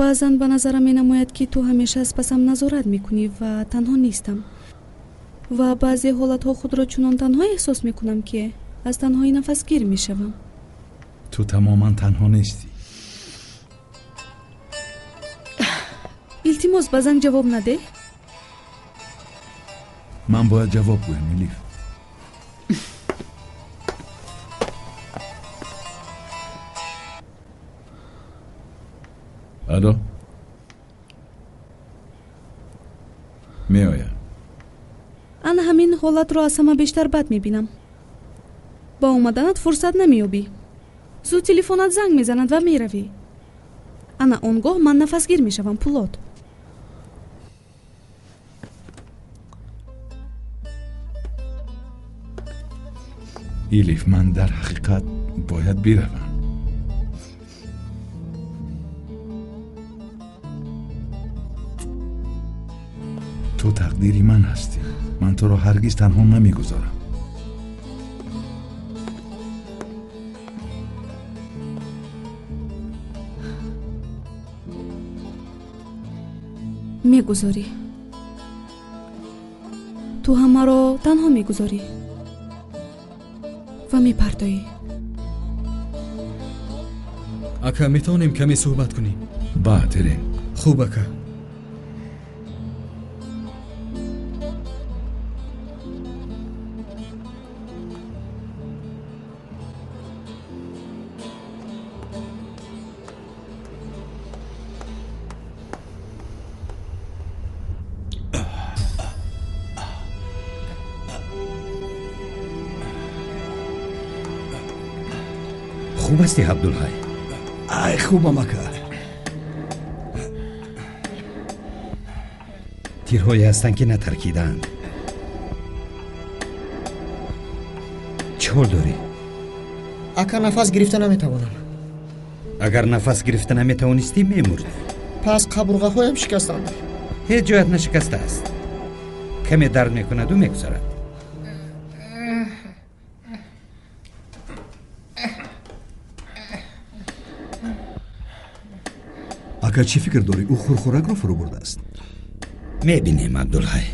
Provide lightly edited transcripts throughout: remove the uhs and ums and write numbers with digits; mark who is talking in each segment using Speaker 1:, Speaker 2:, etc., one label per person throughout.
Speaker 1: Баъзан ба назарам менамояд, ки ту ҳамеша аз пасам назорат мекунӣ ва танҳо нестам. Ва баъзе ҳолатҳо худро чунон танҳо эҳсос мекунам, ки аз танҳоӣ нафасгир мешавам.
Speaker 2: Ту тамоман танҳо нестӣ.
Speaker 1: Илтимос, ба занг ҷавоб надеҳ.
Speaker 2: Ман бояд ҷавоб гӯям, Элиф. Алло, меоям.
Speaker 1: Ана ҳамин ҳолатро аз ҳама бештар бад мебинам. Ба омаданат фурсат намеёбӣ. Зуд телефонат занг мезанад ва меравӣ. Ана он гоҳ ман нафасгир мешавам, Пулод.
Speaker 2: Элиф, ман дар ҳақиқат бояд биравам. Ту тақдири ман ҳастӣ. Ман туро ҳаргиз танҳо намегузорам.
Speaker 1: Мегузорӣ. Ту ҳамаро танҳо мегузорӣ ва мепартоӣ.
Speaker 3: Ака, метавонем каме суҳбат кунем?
Speaker 2: Баъд, Эрен.
Speaker 3: Хуб, ака.
Speaker 4: Хуб ҳастӣ, Абдулҳай?
Speaker 5: Ай, хубам, ака.
Speaker 4: Тирҳое ҳастанд, ки натаркидаанд. Чӣ ҳол дорӣ?
Speaker 6: Ака, нафас гирифта наметавонам.
Speaker 4: Агар нафас гирифта наметавонистӣ, мемурдӣ.
Speaker 6: Пас қабурғаҳоям шикастанд.
Speaker 4: Ҳеҷ ҷоят нашикастааст. Каме дард мекунаду мегузарад.
Speaker 5: Ака, чӣ фикр дорӣ, ӯ хурхӯракро фурӯ бурдааст?
Speaker 4: Мебинем, Абдулҳай.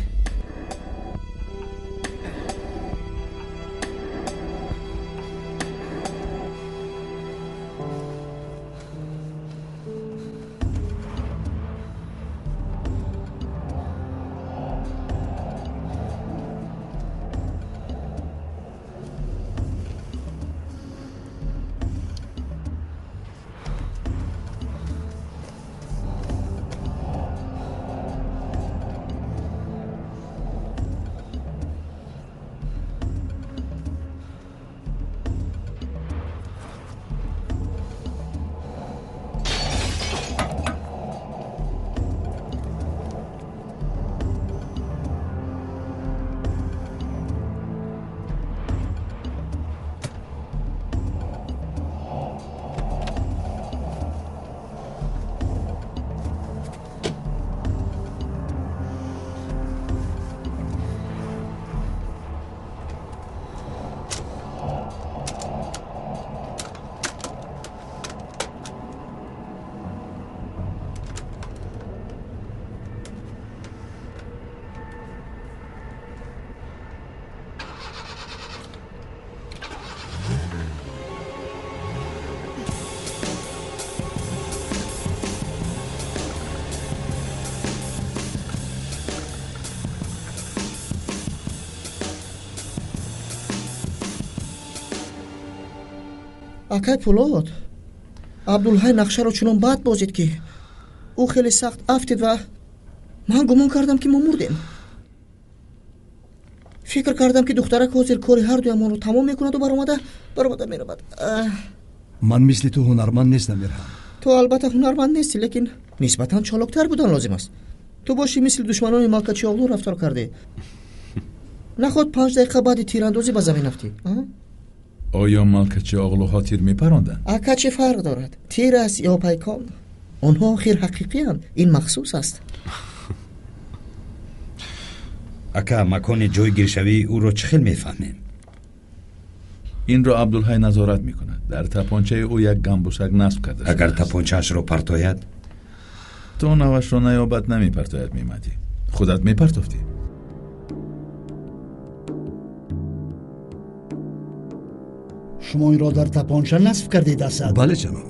Speaker 6: Акай Пулод, Абдулҳай нақшаро чунон бад бозид, ки ӯ хеле сахт афтид ва ман гумон кардам, ки мо мурдем. Фикр кардам, ки духтарак ҳозир кори ҳардуямонро тамом мекунаду баромада меравад.
Speaker 5: Ман мисли ту ҳунарманд нестам, Эрҳам.
Speaker 6: Ту албатта ҳунарманд нестӣ, лекин нисбатан чолоктар будан лозим аст. Ту бошӣ мисли душманони Малкачиоғлу рафтор кардӣ. Наход 5 дақиқа баъди тирандозӣ ба замин афтӣ.
Speaker 2: Оё Малкачиоғлуҳо тир мепаронданд?
Speaker 6: Ака, чӣ фарқ дорад, тир аст ё пайкон? Онҳо охир ҳақиқиянд, ин махсус аст.
Speaker 4: Ака, макони ҷойгиршавии ӯро чӣ хел мефаҳмем?
Speaker 2: Инро Абдулҳай назорат мекунад. Дар тапончаи ӯ як гамбусак насб карда
Speaker 4: Агар
Speaker 2: шудааст.
Speaker 4: Тапончаашро партояд?
Speaker 2: То навашро наёбад намепартояд мемадӣ. Худат мепартофтӣ.
Speaker 7: Шумо инро дар тапонча насб кардед, Асад?
Speaker 5: Бале, ҷаноб.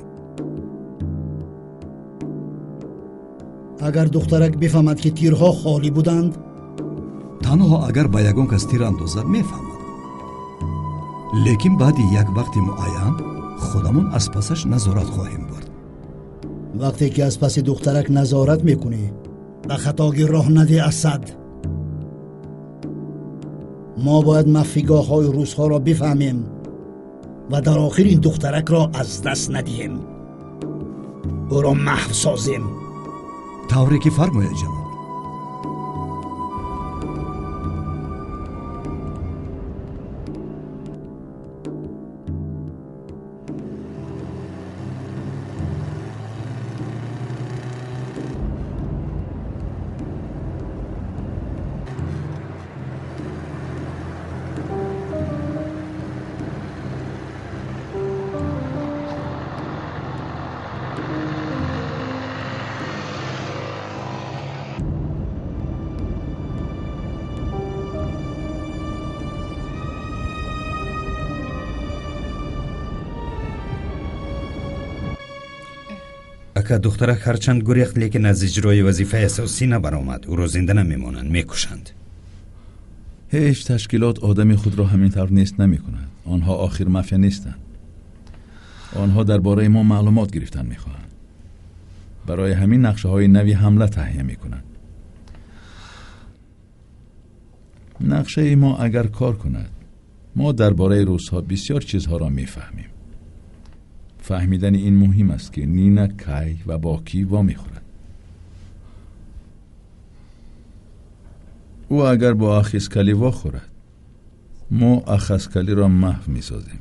Speaker 7: Агар духтарак бифаҳмад, ки тирҳо холӣ буданд?
Speaker 5: Танҳо агар ба ягон кас тир андозад, мефаҳмад. Лекин баъди як вақти муайян худамон аз пасаш назорат хоҳем бурд.
Speaker 7: Вақте ки аз паси духтарак назорат мекунӣ, ба хатогӣ роҳ надеҳ, Асад. Мо бояд махфигоҳҳои русҳоро бифаҳмем ва дар охир ин духтаракро аз даст надиҳем, ӯро маҳв созем.
Speaker 5: Тавре ки фармояд, ҷаноб.
Speaker 4: Ака, духтарак ҳарчанд гурехт, лекин аз иҷрои вазифаи асосӣ набаромад. Ӯро зинда намемонанд, мекушанд.
Speaker 2: Ҳеҷ ташкилот одами худро ҳамин тавр нест намекунад. Онҳо охир мафия нестанд. Онҳо дар бораи мо маълумот гирифтан мехоҳанд. Барои ҳамин нақшаҳои нави ҳамла таҳия мекунанд. Нақшаи мо агар кор кунад, мо дар бораи русҳо бисёр чизҳоро мефаҳмем. Фаҳмидани ин муҳим аст, ки Нина кай ва бо кӣ вомехӯрад. Ӯ агар бо Ахискалӣ вохӯрад, мо Ахаскалиро маҳв месозем.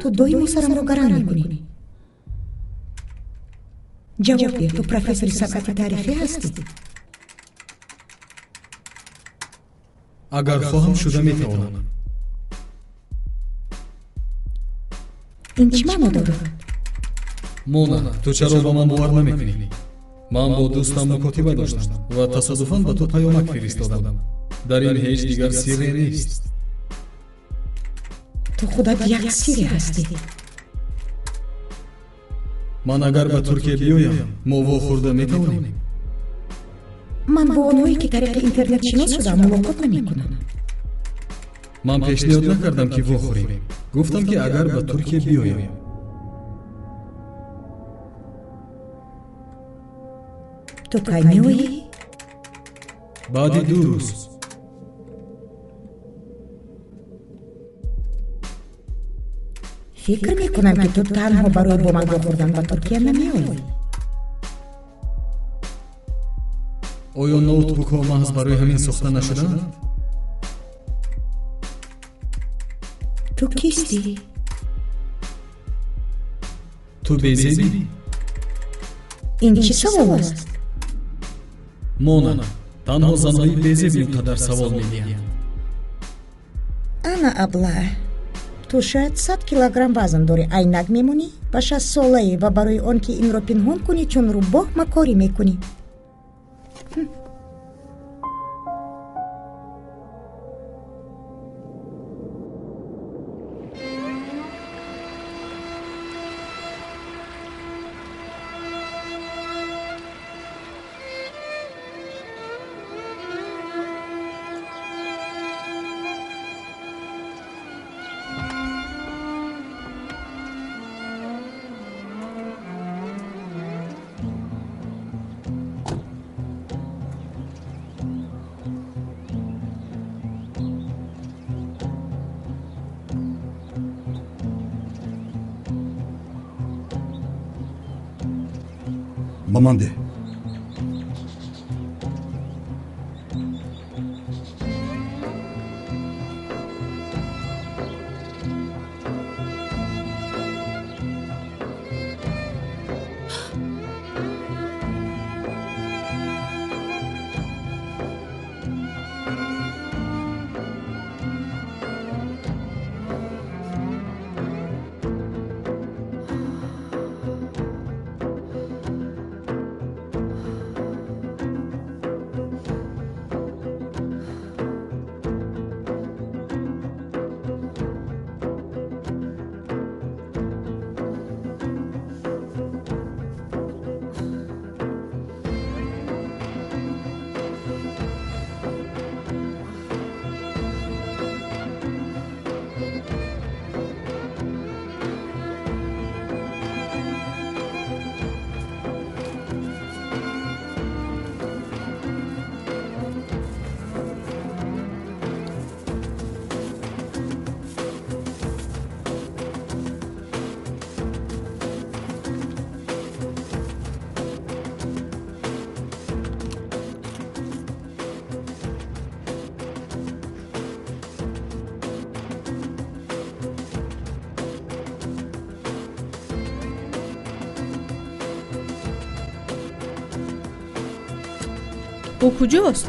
Speaker 8: Ту доимо сарамро гаран мекунӣ. Ҷавоб деҳ, ту профессори санъати таърихӣ ҳастӣ?
Speaker 3: Агар хоҳам, шуда метавонам.
Speaker 8: Ин чӣ маъно дорад?
Speaker 3: Мона, ту чаро ба ман бовар намекунӣ? Ман бо дӯстам мукотиба доштам ва тасодуфан ба ту паёмак фиристодам. Дар ин ҳеҷ дигар сирре нест.
Speaker 8: Ту худат як сирре ҳастӣ.
Speaker 3: Ман агар ба Туркия биёям, мо вохӯрда метавонем?
Speaker 8: Ман бо онҳое ки тариқи интернет шинос шудаам мулоқот намекунам.
Speaker 3: Ман пешниҳод накардам ки вохӯрем. Гуфтам ки агар ба Туркия биёям.
Speaker 8: Ту кай меоӣ?
Speaker 3: Баъди 2 рӯз.
Speaker 8: Фикр мекунам ки ту танҳо барои бо ман вохӯрдан ба Туркия намеоӣ.
Speaker 3: Оё ноутбукҳо маҳз барои ҳамин сохта нашудаанд?
Speaker 8: Ту кистӣ?
Speaker 3: Ту безебӣ?
Speaker 8: Ин чӣ савол аст?
Speaker 3: Мона, танҳо занҳои безеб ин қадар савол медиҳанд.
Speaker 8: Ана абла, ту шояд 100 килограмм вазн дорӣ, айнак мемонӣ ва 60 солаӣ ва барои он ки инро пинҳон кунӣ, чун рӯбоҳ макорӣ мекунӣ.
Speaker 5: Ба ман деҳ.
Speaker 1: Ӯ куҷост?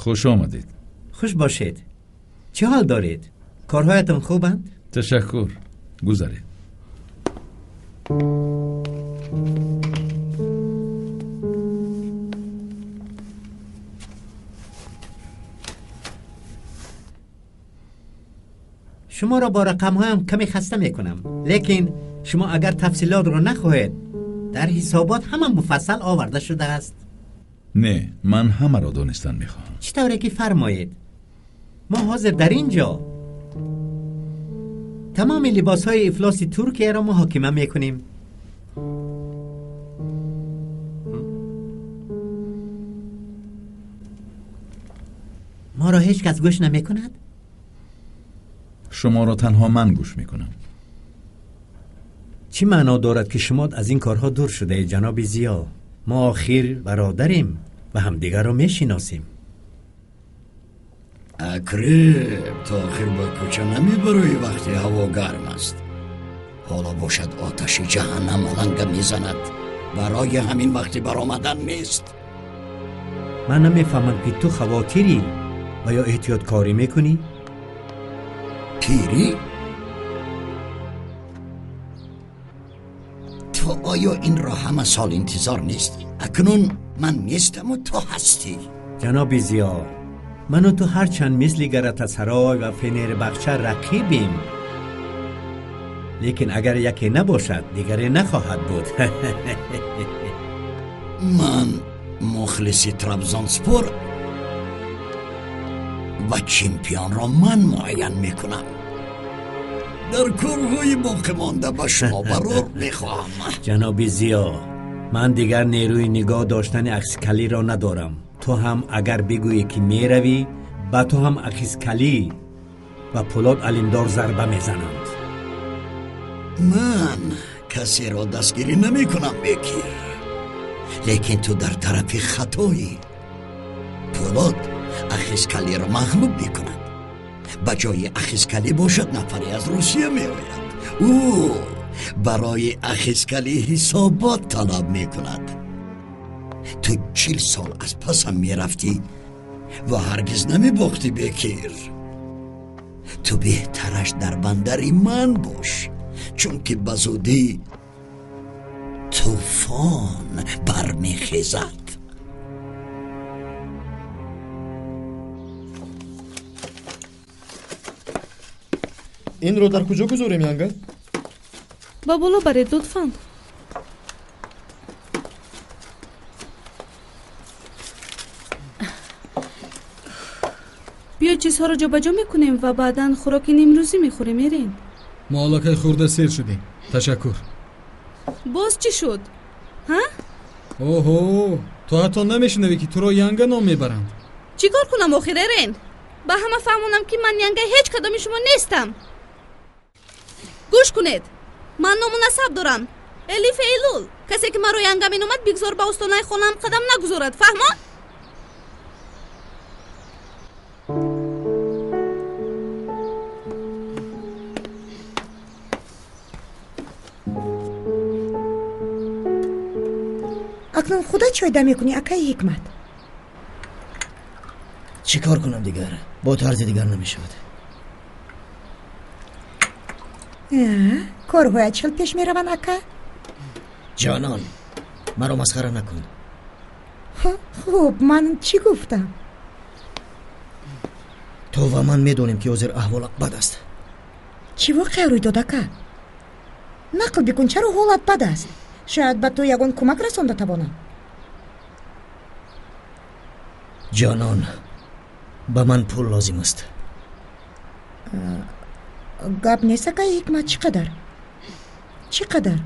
Speaker 2: Хуш омадед.
Speaker 9: Хуш бошед. Чӣ ҳол доред? Корҳоятон хубанд?
Speaker 2: Ташаккур. Гузаред.
Speaker 9: Шуморо бо рақамҳоям каме хаста мекунам, лекин шумо агар тафсилотро нахоҳед, дар ҳисобот ҳама муфассал оварда шудааст.
Speaker 2: Не, ман ҳамаро донистан мехоҳам.
Speaker 9: Чӣ тавре ки фармоед. Мо ҳозир дар ин ҷо тамоми либосҳои ифлоси Туркияро муҳокима мекунем. Моро ҳеҷ кас гӯш намекунад?
Speaker 2: Шуморо танҳо ман гӯш мекунам.
Speaker 9: Чӣ маъно дорад, ки шумо аз ин корҳо дур шудаед, ҷаноби Зиё? Мо охир бародарем ва ҳамдигарро мешиносем.
Speaker 7: Акреб, то охир ба кӯча намебароӣ вақте ҳаво гарм аст. Ҳоло бошад оташи ҷаҳаннам аланга мезанад. Барои ҳамин вақти баромадан нест.
Speaker 9: Ман намефаҳмам, ки ту хавотирӣ ва ё эҳтиёткорӣ мекунӣ?
Speaker 7: Пирӣ? Ту оё инро ҳама сол интизор нестӣ? Акнун ман нестаму ту ҳастӣ.
Speaker 9: Ҷаноби Зиё, ману ту ҳарчанд мисли Галатасарой ва Фенербахча рақибем, лекин агар яке набошад, дигаре нахоҳад буд.
Speaker 7: Ман мухлиси Трабзонспор ва чемпионро ман муайян мекунам. Дар корҳои боқимонда ба шумо барор мехоҳам.
Speaker 9: Ҷаноби Зиё, ман дигар нерӯи нигоҳ доштани Ахискалиро надорам. Ту ҳам агар бигӯӣ, ки меравӣ, ба ту ҳам Ахискалӣ ва Пулод Алимдор зарба мезананд.
Speaker 7: Ман касеро дастгирӣ намекунам, Бекир, лекин ту дар тарафи хатоӣ. Пулод Ахискалиро мағлуб мекунад. Ба ҷои Ахискалӣ бошад нафаре аз Русия меояд. Ӯ барои Ахискалӣ ҳисобот талаб мекунад. Ту 40 сол аз пасам мерафтӣ ва ҳаргиз намебохтӣ, Бекир. Ту беҳтараш дар бандари ман бош, чунки ба зудӣ тӯфон бармехезад.
Speaker 6: Инро дар куҷо гузорем, Янга?
Speaker 1: Ба боло баред, лутфан. Биё чизҳоро ҷобаҷо мекунем ва баъдан хӯроки нимрӯзӣ мехӯрем, Эрен.
Speaker 3: Мо аллакай хӯрда сер шудем. Ташаккур.
Speaker 1: Боз чӣ шуд? Ҳа?
Speaker 3: Оҳо, ту ҳатто намешунавӣ, ки туро Янга ном мебаранд.
Speaker 1: Чӣ кор кунам охир, Эрен? Ба ҳама фаҳмонам, ки ман Янгаи ҳеҷ кадоми шумо нестам. Гӯш кунед, ман ному насаб дорам. Элиф Эйлул. Касе ки маро Янга меномад, бигзор ба остонаи хонаам қадам нагузорад. Фаҳмо?
Speaker 8: Акнун худат чойда мекунӣ, акаи Ҳикмат?
Speaker 6: Чӣ кор кунам дигар? Бо тарзи дигар намешавад.
Speaker 8: Корҳоят чӣ хел пеш мераванд, ака?
Speaker 6: Ҷонон, маро масхара накун.
Speaker 8: Хуб, ман чӣ гуфтам?
Speaker 6: Ту ва ман медонем, ки ҳозир аҳволам бад аст.
Speaker 8: Чӣ воқеа рӯй дод, ака? Нақл бикун, чаро ҳолат бад аст? Шояд ба ту ягон кӯмак расонда тавонам.
Speaker 6: Ҷонон, ба ман пул лозим аст.
Speaker 8: Гап нест, акаи Ҳикмат. Чӣ қадар? Чӣ қадар?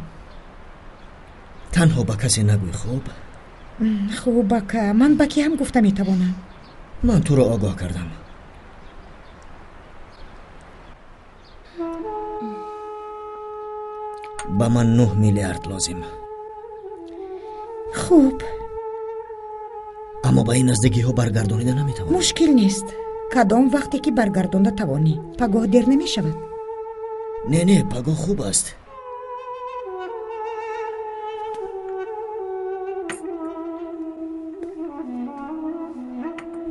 Speaker 6: Танҳо ба касе нагӯй, хуб?
Speaker 8: Хуб, ака, ман ба кӣ ҳам гуфта метавонам?
Speaker 6: Ман туро огоҳ кардам. Ба ман 9 миллиард лозим.
Speaker 8: Хуб,
Speaker 6: аммо ба ин наздикиҳо баргардонида наметавонам.
Speaker 8: Мушкил нест. Кадом вақте ки баргардонда тавонӣ. Пагоҳ дер намешавад?
Speaker 6: Не, не, пагоҳ хуб аст.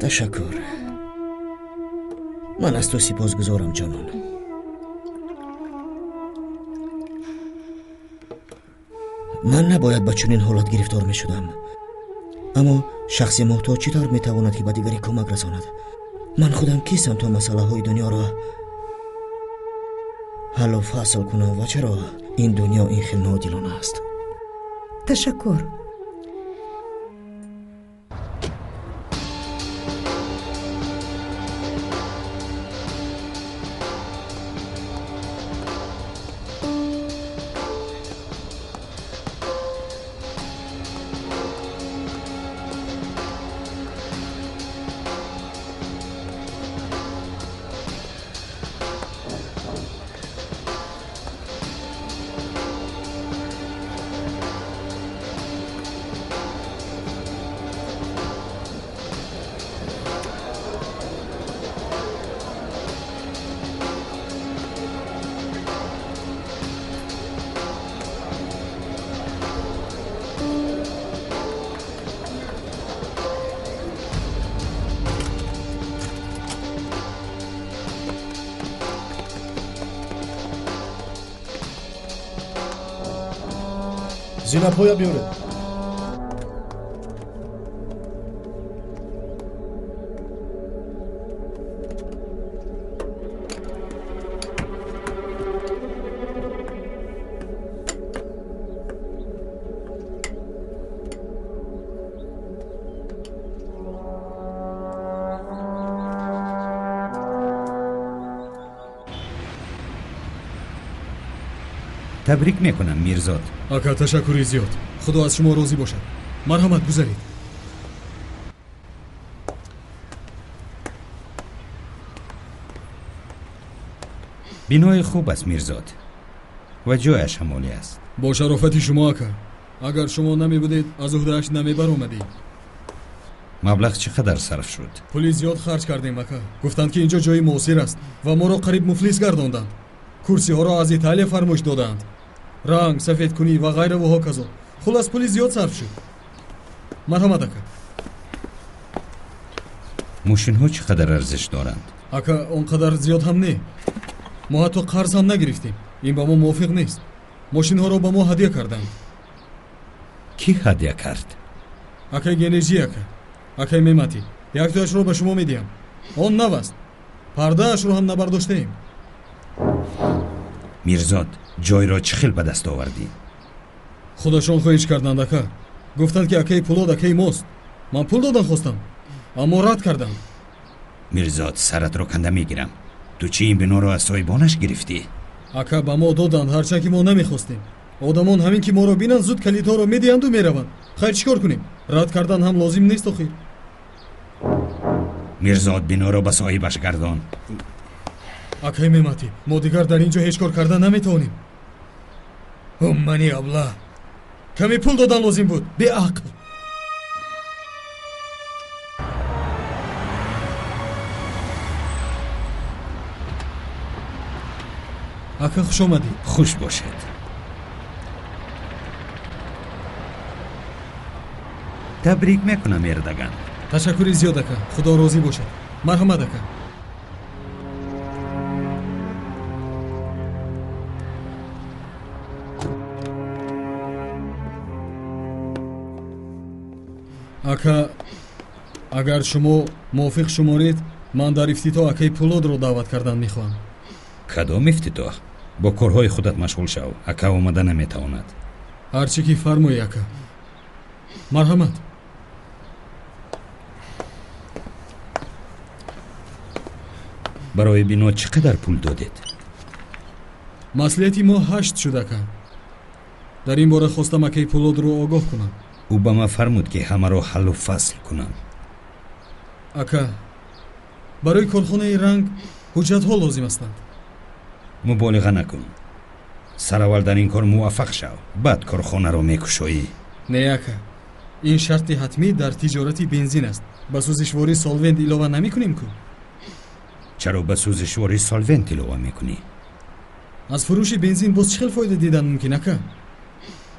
Speaker 6: Ташаккур. Ман аз ту сипосгузорам, ҷонон. Ман набояд ба чунин ҳолат гирифтор мешудам. Аммо шахси муҳтоҷ чӣ тавр метавонад, ки ба дигаре кӯмак расонад? Ман худам кистам то масъалаҳои дунёро ҳаллу фасл кунам ва чаро ин дунё ин хел ноодилона аст?
Speaker 8: Ташаккур.
Speaker 10: Зинапоя биёред.
Speaker 4: Табрик мекунам, Мирзод.
Speaker 3: Ака, ташаккури зиёд. Худо аз шумо розӣ бошад. Марҳамат, гузаред.
Speaker 4: Бинои хуб аст, Мирзод, ва ҷояш ҳам олӣ аст.
Speaker 3: Бо шарофати шумо, ака. Агар шумо намебудед, аз уҳдааш намебаромадед.
Speaker 4: Маблағ чӣ қадар сарф шуд?
Speaker 3: Пули зиёд харҷ кардем, ака. Гуфтанд, ки инҷо ҷои муосир аст ва моро қариб муфлис гардонданд. Курсиҳоро аз Италия фармоиш додаанд. Ранг, сафедкунӣ ва ғайра ва ҳоказо. Хулас, пули зиёд сарф шуд. Марҳамат, ака.
Speaker 4: Мошинҳо чӣ қадар арзиш доранд?
Speaker 3: Ака, он қадар зиёд ҳам не. Мо ҳатто қарз ҳам нагирифтем. Ин ба мо мувофиқ нест. Мошинҳоро ба мо ҳадя карданд.
Speaker 4: Кӣ ҳадя кард?
Speaker 3: Акаи Генежӣ, ака. Акаи Мематӣ. Яктояшро ба шумо медиҳам. Он нав аст. Пардаашро ҳам набардоштаем.
Speaker 4: Мирзод, ҷойро чӣ хел ба даст овардӣ?
Speaker 3: Худашон хоҳиш карданд, ака. Гуфтанд, ки акаи Пулод акаи мост. Ман пул додан хостам, аммо рад кардам.
Speaker 4: Мирзод, саратро канда мегирам. Ту чӣ ин биноро аз соҳибонаш гирифтӣ?
Speaker 3: Ака, ба мо доданд, ҳарчанд ки мо намехостем. Одамон ҳамин ки моро бинанд, зуд калидҳоро медиҳанду мераванд. Хайр, чӣ кор кунем? Рад кардан ҳам лозим нест охир.
Speaker 4: Мирзод, биноро ба соҳибаш гардон.
Speaker 3: Акаи Мематӣ, мо дигар дар ин ҷо ҳеҷ кор карда наметавонем. Мани абла, каме пул додан лозим буд. Беақл. Ака, хуш омадӣ.
Speaker 4: Хуш бошед. Табрик мекунам, Эрдаган.
Speaker 3: Ташаккури зиёд, ака. Худо розӣ бошад. Марҳамат, ака. Ака, агар шумо мувофиқ шуморед, ман дар ифтитоҳ акаи Пулодро даъват кардан мехоҳам.
Speaker 4: Кадом ифтитоҳ? Бо корҳои худат машғул шав. Ака омада наметавонад.
Speaker 3: Ҳар чӣ ки фармоӣ, ака. Марҳамат.
Speaker 4: Барои бино чӣ қадар пул додед?
Speaker 3: Маслиҳати мо 8 шуд, ака. Дар ин бора хостам акаи Пулодро огоҳ кунам.
Speaker 4: Ӯ ба ман фармуд, ки ҳамаро ҳаллу фасл кунам.
Speaker 3: Ака, барои корхонаи ранг ҳуҷҷатҳо лозим ҳастанд.
Speaker 4: Муболиға накун. Сараввал дар ин кор муваффақ шав, баъд корхонаро мекушоӣ.
Speaker 3: Не, ака, ин шарти ҳатмӣ дар тиҷорати бензин аст. Ба сӯзишворӣ солвент илова намекунем ку?
Speaker 4: Чаро ба сӯзишворӣ солвент илова мекунӣ?
Speaker 3: Аз фурӯши бензин боз чӣ хел фоида дидан мумкин, ака?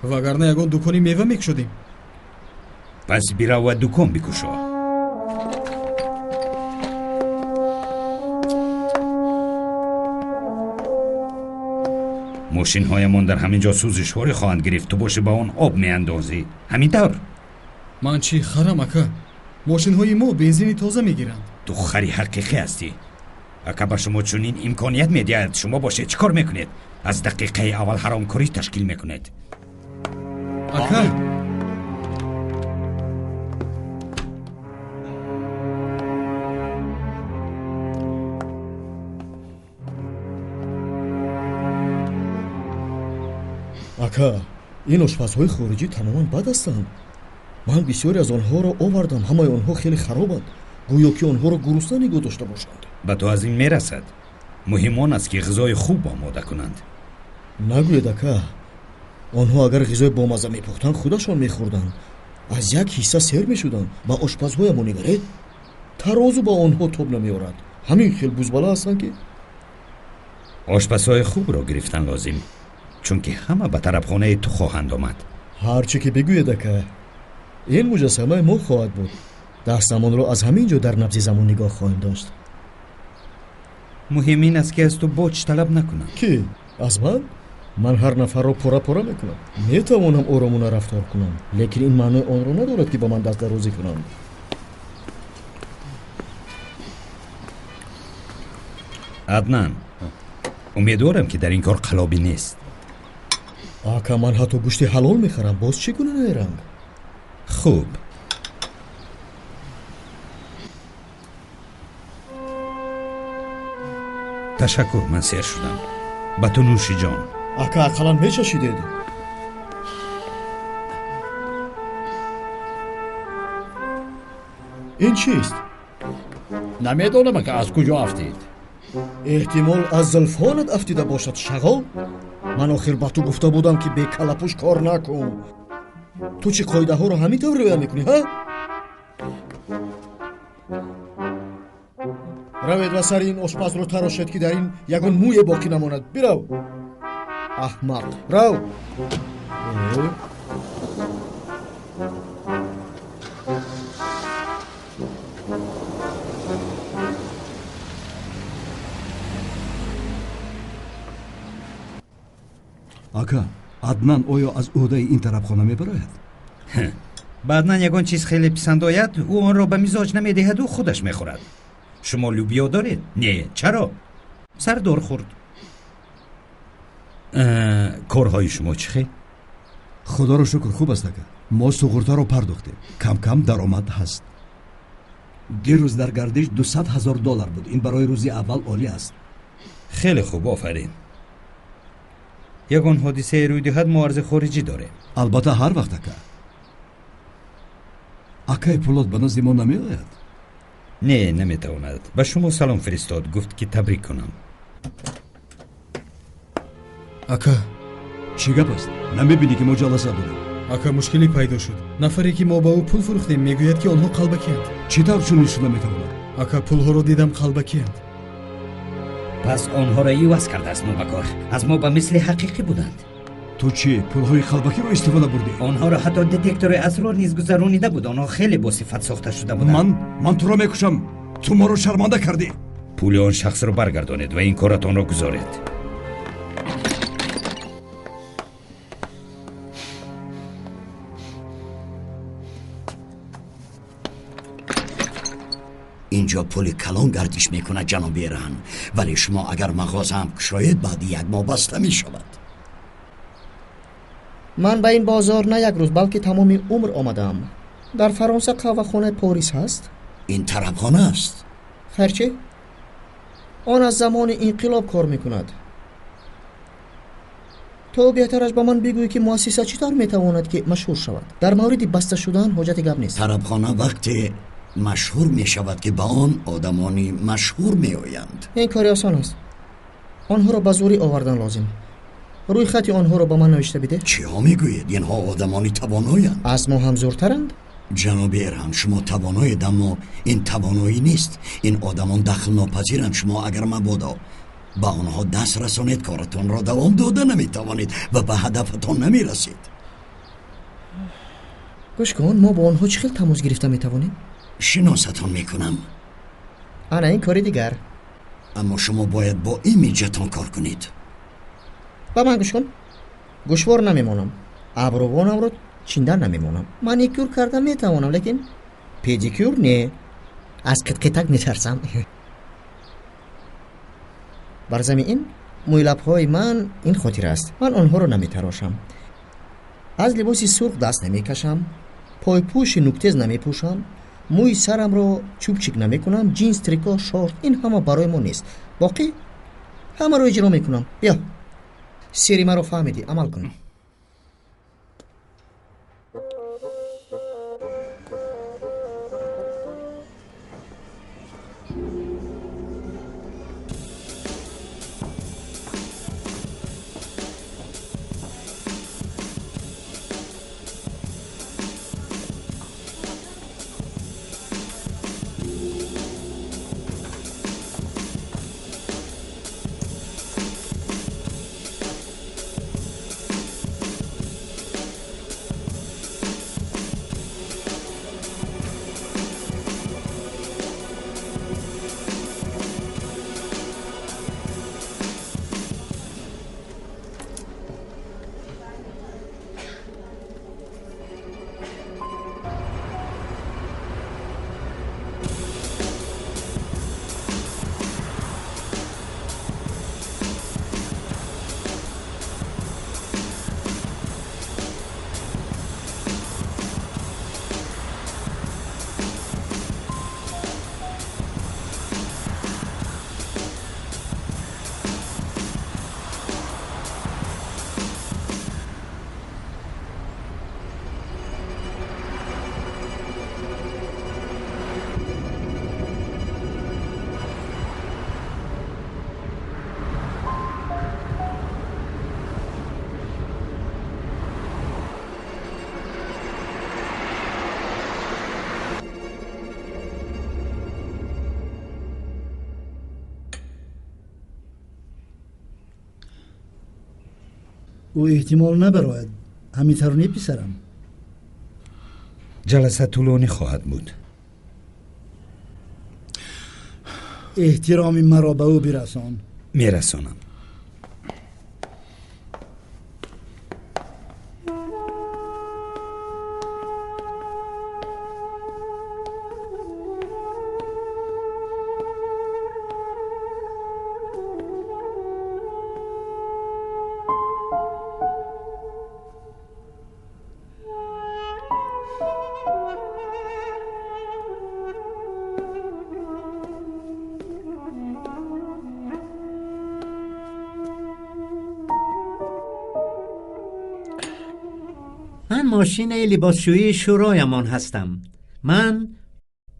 Speaker 3: Вагарна ягон дукони мева мекушодем.
Speaker 4: Пас бирав ва дукон бикушо. Мошинҳоямон дар ҳамин ҷо сӯзишворӣ хоҳанд гирифт, ту бошӣ ба он об меандозӣ. Ҳамин тавр?
Speaker 3: Ман чӣ харам, ака? Мошинҳои мо бензини тоза мегиранд.
Speaker 4: Ту хари ҳақиқӣ ҳастӣ. Ака ба шумо чунин имконият медиҳад, шумо бошед чӣ кор мекунед? Аз дақиқаи аввал ҳаромкорӣ ташкил мекунед.
Speaker 3: Ака!
Speaker 10: Ака, ин ошпазҳои хориҷӣ тамоман бад ҳастанд. Ман бисёре аз онҳоро овардам, ҳамаи онҳо хеле харобанд, гӯё ки онҳоро гурусна нигоҳ дошта бошанд.
Speaker 4: Ба ту аз ин мерасад. Муҳим он аст, ки ғизои хуб омода кунанд.
Speaker 10: Нагӯед, ака, онҳо агар ғизои бомазза мепухтанд, худашон мехӯрданд, аз як ҳисса сер мешуданд. Ба ошпазҳоямон нигаред, тарозу ба онҳо тоб намеорад. Ҳамин хел бузбала ҳастанд, ки
Speaker 4: ошпазҳои хубро гирифтан лозим, чунки ҳама ба тарабхонаи ту хоҳанд омад.
Speaker 10: Ҳар чӣ ки бигӯед, ака, ин муҷассамаи мо хоҳад буд. Дастамонро аз ҳамин ҷо дар набзи замон нигоҳ хоҳем дошт.
Speaker 4: Муҳим ин аст, ки аз ту боҷ талаб накунам.
Speaker 10: Кӣ? Аз ман? Ман ҳар нафарро пора-пора мекунам. Метавонам оромона рафтор кунам, лекин ин маънои онро надорад, ки ба ман дастдарозӣ кунанд.
Speaker 4: Аднан, умедворам, ки дар ин кор қалобӣ нест.
Speaker 10: Ака, ман ҳатто гӯшти ҳалол мехарам, боз чӣ гуна найранг?
Speaker 4: Хуб. Ташаккур, ман сер шудам. Ба ту нӯши ҷон.
Speaker 10: Ака, ақаллан мечашидед. Ин чист?
Speaker 11: Намедонам, ака, аз куҷо афтид.
Speaker 10: Эҳтимол аз зулфонат афтида бошад, шағол. Ман охир ба ту гуфта будам, ки бекалапӯш кор накун. Ту чӣ қоидаҳоро ҳамин тавр риоя мекунӣ, ҳа? Равед ва сари ин ошпазро тарошед, ки дар ин ягон мӯе боқӣ намонад. Бирав, аҳмақ, рав.
Speaker 5: Ака, Аднан оё аз ӯҳдаи ин тарабхона мебарояд?
Speaker 4: Ба Аднан ягон чиз хеле писанд ояд, ӯ онро ба мизоҷ намедиҳаду худаш мехӯрад. Шумо лӯбиё доред? Не, чаро? Сардор хӯрд. Корҳои шумо чӣ хел?
Speaker 5: Худоро шукр, хуб аст, ака. Мо суғуртаро пардохтем, кам-кам даромад ҳаст. Дирӯз дар гардиш 200 000 доллар буд. Ин барои рӯзи аввал олӣ аст.
Speaker 4: Хеле хуб, офарин. Ягон ҳодисае рӯй диҳад, мо арзи хориҷӣ дорем.
Speaker 5: Албатта, ҳар вақт, ака. Акаи Пулод ба назди мо намеояд?
Speaker 4: Не, наметавонад. Ба шумо салом фиристод, гуфт, ки табрик кунам.
Speaker 3: Ака,
Speaker 5: чӣ гап аст? Намебинӣ, ки мо ҷаласа дорем?
Speaker 3: Ака, мушкилӣ пайдо шуд. Нафаре, ки мо ба ӯ пул фурӯхтем, мегӯяд, ки онҳо қалбакиянд.
Speaker 5: Чӣ тавр чунин шуда метавонад?
Speaker 3: Ака, пулҳоро дидам, қалбакиянд.
Speaker 4: Пас онҳоро иваз кардааст нобакор. Аз мо ба мисли ҳақиқӣ буданд.
Speaker 5: Ту чӣ, пулҳои қалбакиро истифода бурдӣ?
Speaker 4: Онҳоро ҳатто детектори асрор низ гузаронида буд. Онҳо хеле босифат сохта шуда буданд.
Speaker 5: Ман туро мекушам. Ту моро шарманда кардӣ.
Speaker 4: Пули он шахсро баргардонед ва ин коратонро гузоред.
Speaker 7: Инҷо пули калон гардиш мекунад, ҷаноби Эран, вале шумо агар мағозаам кушоед, баъди як моҳ баста мешавад.
Speaker 6: Ман ба ин бозор на як рӯз, балки тамоми умр омадаам. Дар Фаронса қаҳвахонаи Порис ҳаст?
Speaker 7: Ин тарабхона аст.
Speaker 6: Хайр, чӣ? Он аз замони инқилоб кор мекунад. То беҳтараш ба ман бигӯӣ, ки муассиса чӣ тавр метавонад, ки машҳур шавад. Дар мавриди баста шудан ҳоҷати гап нест.
Speaker 7: Тарабхона вақте машҳур мешавад, ки ба он одамони машҳур меоянд.
Speaker 6: Ин кори осон аст. Онҳоро ба зӯрӣ овардан лозим. Рӯи хати онҳоро ба ман навишта бидеҳ.
Speaker 7: Чиҳо мегӯед? Инҳо одамони тавоноянд.
Speaker 6: Аз мо ҳам зӯртаранд?
Speaker 7: Ҷаноби Эрҳан, шумо тавоноед, аммо ин тавоноӣ нест. Ин одамон дахлнопазиранд. Шумо агар мабодо ба онҳо даст расонед, коратонро давом дода наметавонед ва ба ҳадафатон намерасед.
Speaker 6: Гӯш кун, мо бо онҳо чӣ хел тамос гирифта метавонем?
Speaker 7: Шиносатон мекунам.
Speaker 6: Ана ин кори дигар.
Speaker 7: Аммо шумо бояд бо имиҷатон кор кунед.
Speaker 6: Ба ман гӯш кун. Гӯшвор намемонам, абрувонамро чинда намемонам. Маникюр карда метавонам, лекин педикюр не. Аз қитқитак метарсам. Бар замин ин мӯйлабҳои ман ин хотир аст. Ман онҳоро наметарошам. Аз либоси сурх даст намекашам, пойпӯши нуктез намепӯшам, мӯи сарамро чӯбчик намекунам, ҷинс, трико, шорт ин ҳама барои мо нест. Боқӣ ҳамаро иҷро мекунам. Биё, сири маро фаҳмидӣ, амал кун.
Speaker 12: Ӯ эҳтимол набарояд. Ҳамин тавр не, писарам?
Speaker 4: Ҷаласа тӯлонӣ хоҳад буд.
Speaker 12: Эҳтироми маро ба ӯ бирасон.
Speaker 4: Мерасонам.
Speaker 9: من ماشین لباسشویی شورایمان هستم. من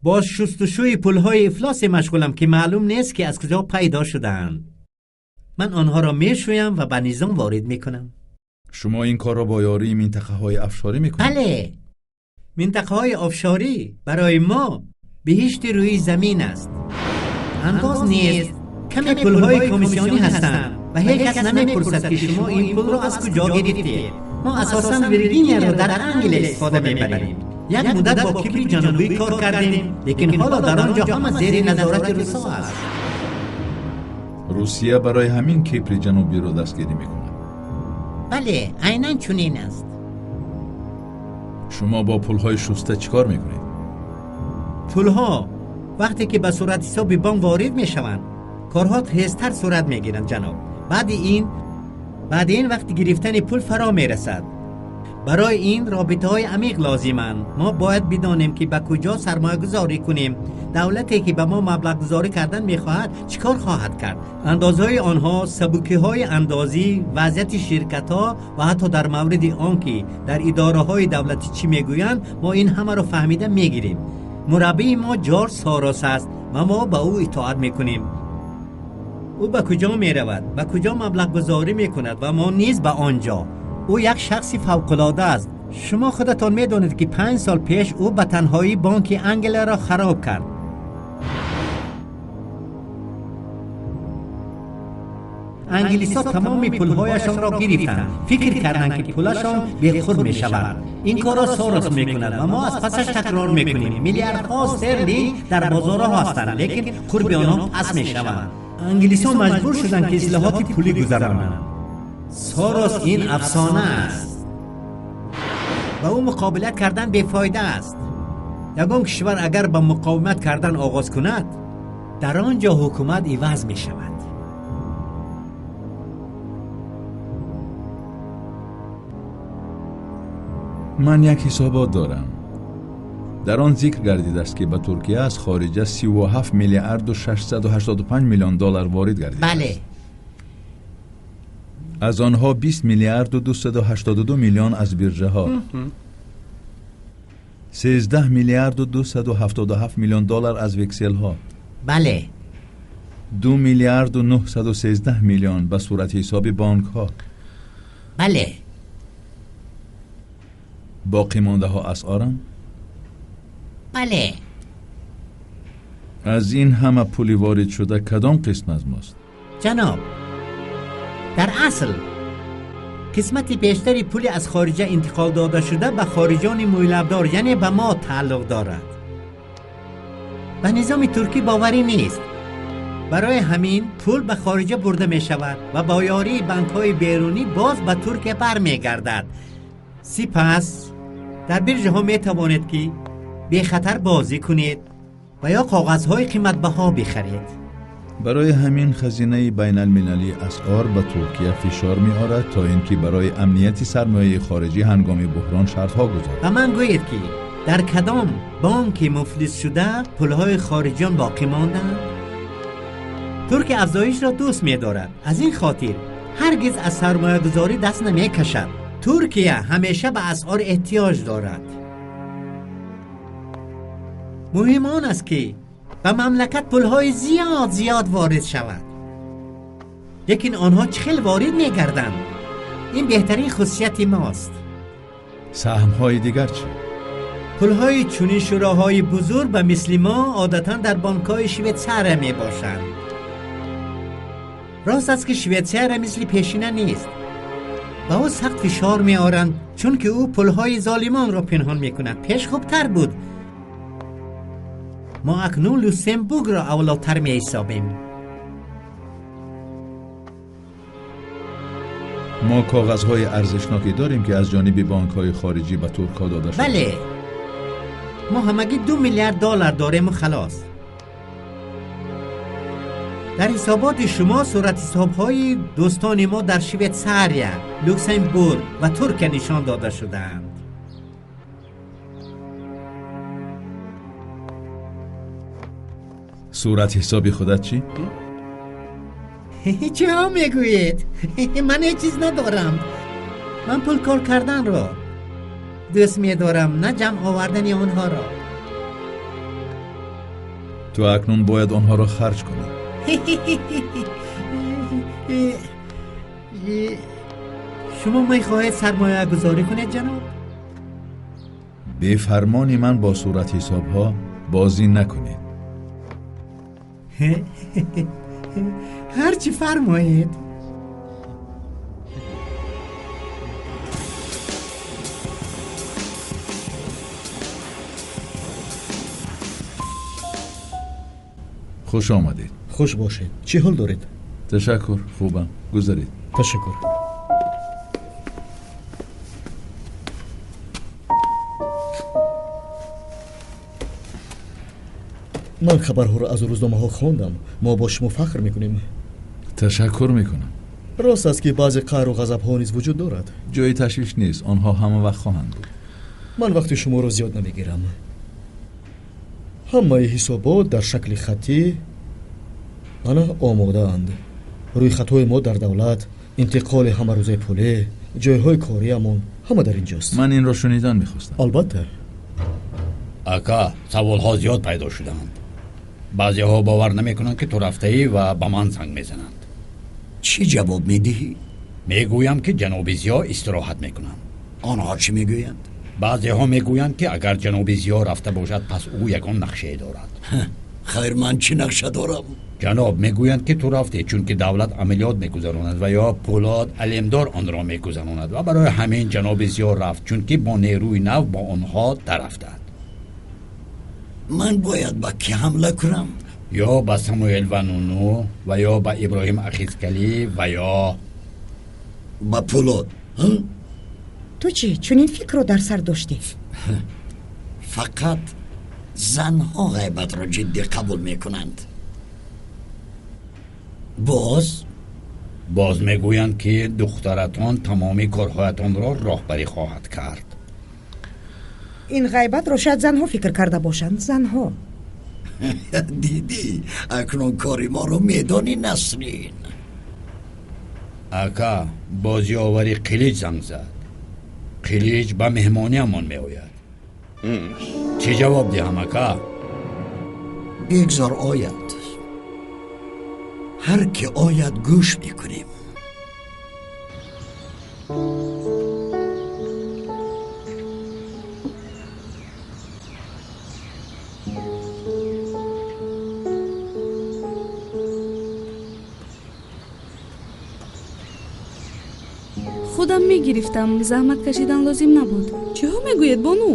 Speaker 9: با شستشوی پولهای افلاس مشغولم که معلوم نیست که از کجا پیدا شده‌اند. من آنها را میشویم و به نظام وارد میکنم.
Speaker 2: شما این کار را با یاری منطقه های افشاری میکنید؟
Speaker 9: بله، منطقه های افشاری برای ما بهشت روی زمین است. انداز نیست، کمی پولهای کمیسیونی هستند و هیچ کس نمیپرسد که شما این پول را از کجا گرفتید. ما اساساً ویرجینیا را در انگلیس استفاده میبریم. یک مدت با کیپر جنوبی کار کردیم، لیکن حالا در آنجا همه زیر نظارت روسا است.
Speaker 2: روسیه برای همین کیپر جنوبی را دستگیری میکند.
Speaker 9: بله، عینا چنین است.
Speaker 2: شما با پولهای شسته چیکار میکنید؟
Speaker 9: پولها وقتی که به صورت حساب بانک وارد میشوند، کارها تیزتر صورت میگیرند جناب. بعد این وقت گرفتن پول فرا میرسد. برای این رابطه های عمیق لازمند. ما باید بدانیم که به کجا سرمایه گذاری کنیم. دولتی که به ما مبلغ گذاری کردن میخواهد چیکار خواهد کرد؟ اندازهای آنها، سبکی های اندازی، وضعیت شرکت ها و حتی در مورد آنکه در اداره های دولتی چی میگویند، ما این همه را فهمیده میگیریم. مربی ما جورج ساروس است و ما به او اطاعت میکنیم. او به کجا می رود، به کجا مبلغ گذاری می کند و ما نیز به آنجا. او یک شخص فوق العاده است. شما خودتان می دانید که 5 سال پیش او به تنهایی بانک انگل را خراب کرد. انگلیس‌ها تمام پولهایشان را گرفتند. فکر کردند که پولشان بیخور می شود. این کار را ساروس می کند و ما از پسش تکرار می کنیم. میلیاردها استرلینگ در بازارها هستند، لیکن قرب آنها پس می شوند. انگلیس‌ها مجبور شدند که اصلاحات پولی گذرانند. Сорос ин афсона аст. Ба ӯ муқобилат кардан бефоида аст. Ягон кишвар агар ба муқовимат кардан оғоз кунад, дар он ҷо ҳукумат иваз мешавад.
Speaker 2: Ман як ҳисобот дорам. Дар он зикр гардидааст, ки ба Туркия аз хориҷа 37 миллиарду 685 миллион доллар ворид гардидааст.
Speaker 9: Бале.
Speaker 2: Аз онҳо 20 миллиарду 282 миллион аз биржаҳо, 13 миллиарду 277 миллион доллар аз векселҳо,
Speaker 9: бале,
Speaker 2: 2 миллиарду 913 миллион ба сурати ҳисоби бонкҳо,
Speaker 9: бале.
Speaker 2: Боқимондаҳо асъоранд?
Speaker 9: Бале.
Speaker 2: Аз ин ҳама пули ворид шуда кадом қисм аз мост?
Speaker 9: Ҷаноб, дар асл қисмати бештари пули аз хориҷа интиқол дода шуда ба хориҷони мӯйлабдор, яъне ба мо тааллуқ дорад. Ба низоми туркӣ боварӣ нест. Барои ҳамин пул ба хориҷа бурда мешавад ва бо ёрии банкҳои берунӣ боз ба Туркия бармегардад. Сипас дар биржаҳо метавонед, ки бехатар бозӣ кунед ва ё коғазҳои қиматбаҳо бихаред.
Speaker 2: Барои ҳамин хазинаи байналмилалии асъор ба Туркия фишор меорад, то ин ки барои амнияти сармояи хориҷӣ ҳангоми буҳрон шартҳо гузорад.
Speaker 9: Ба ман гӯед, ки дар кадом бонки муфлисшуда пулҳои хориҷиён боқӣ монданд? Туркия афзоишро дӯст медорад. Аз ин хотир ҳаргиз аз сармоягузорӣ даст намекашад. Туркия ҳамеша ба асъор эҳтиёҷ дорад. Муҳим он аст, ки ба мамлакат пулҳои зиёд зиёд ворид шавад. Лекин онҳо чӣ хел ворид мегарданд? Ин беҳтарин хусусияти мост.
Speaker 2: Саҳмҳои дигар чӣ?
Speaker 9: Пулҳои чунин шӯроҳои бузург ба мисли мо одатан дар бонкҳои Швейтсария мебошанд. Рост аст, ки Швейтсария мисли пешина нест. Ба ӯ сахт фишор меоранд, чунки ӯ пулҳои золимонро пинҳон мекунад. Пеш хубтар буд. Мо акнун Люксембургро авлотар меҳисобем.
Speaker 2: Мо коғазҳои арзишноке дорем, ки аз ҷониби бонкҳои хориҷӣ ба туркҳо дода шуда.
Speaker 9: Бале, мо ҳамагӣ 2 миллиард доллар дорему халос. Дар ҳисоботи шумо суратҳисобҳои дӯстони мо дар Швейтсария, Люксембург ва Туркия нишон дода шудаанд.
Speaker 2: Суратҳисоби худат чӣ?
Speaker 9: Чӣ ҳо мегӯед? Ман ҳеҷ чиз надорам. Ман пул кор карданро дӯст медорам, на ҷамъ овардани онҳоро.
Speaker 2: Ту акнун бояд онҳоро харҷ кунӣ.
Speaker 9: Шумо мехоҳед сармоягузорӣ кунед, ҷаноб?
Speaker 2: Бефармони ман бо суратҳисобҳо бозӣ накунед.
Speaker 9: Ҳарчи фармоед.
Speaker 2: Хуш омадед.
Speaker 10: Хуш бошед. Чӣ ҳол доред?
Speaker 2: Ташаккур, хубам. Гузаред.
Speaker 10: Ташаккур. Ман хабарҳоро аз рӯзномаҳо хондам. Мо бо шумо фахр мекунем.
Speaker 2: Ташаккур мекунам.
Speaker 10: Рост аст, ки баъзе қаҳру ғазабҳо низ вуҷуд дорад.
Speaker 2: Ҷои ташвиш нест, онҳо ҳама вақт хоҳанд буд.
Speaker 10: Ман вақти шуморо зиёд намегирам. Ҳамаи ҳисобот дар шакли хаттӣ ана омодаанд. Рӯйхатҳои мо дар давлат, интиқоли ҳамарӯзаи пулӣ, ҷойҳои кориамон ҳама дар инҷост.
Speaker 2: Ман инро шунидан мехостам.
Speaker 10: Албатта.
Speaker 11: Ака, саволҳо зиёд пайдо шудаанд. Баъзеҳо бовар намекунанд, ки ту рафтаӣ ва ба ман занг мезананд.
Speaker 7: Чӣ ҷавоб медиҳӣ?
Speaker 11: Мегӯям, ки ҷаноби Зиё истироҳат мекунанд.
Speaker 7: Онҳо чӣ мегӯянд?
Speaker 11: Баъзеҳо мегӯянд, ки агар ҷаноби Зиё рафта бошад, пас ӯ ягон нақшае дорад.
Speaker 7: Хайр, ман чӣ нақша дорам?
Speaker 11: Ҷаноб, мегӯянд, ки ту рафтӣ, чунки давлат амалиёт мегузаронад ва ё Пулод Алемдор онро мегузаронад ва барои ҳамин ҷаноби Зиё рафт, чунки бо нерӯи нав бо онҳо тарафтад.
Speaker 7: Ман бояд ба кӣ ҳамла кунам?
Speaker 11: Ё ба Самуэл Вануну ва ё ба Иброҳим Ахискалӣ ва ё
Speaker 7: Ба Пулод.
Speaker 8: Ту чӣ чунин фикрро дар сар доштӣ?
Speaker 7: Фақат занҳо ғайбатро ҷиддӣ қабул мекунанд.
Speaker 11: Боз мегӯянд, ки духтаратон тамоми корҳоятонро роҳбарӣ хоҳад кард.
Speaker 8: Ин ғайбатро шояд занҳо фикр карда бошанд. Занҳо.
Speaker 7: Дидӣ, акнун кори моро медонӣ, Насрин.
Speaker 11: Ака, боз ёвари Қилич занг зад. Қилич ба меҳмониамон меояд. Чӣ ҷавоб диҳам, ака?
Speaker 7: Бигзор ояд. Ҳар ки ояд, гӯш мекунем.
Speaker 1: Худам мегирифтам, заҳмат кашидан лозим набуд. Чиҳо мегӯед, бону?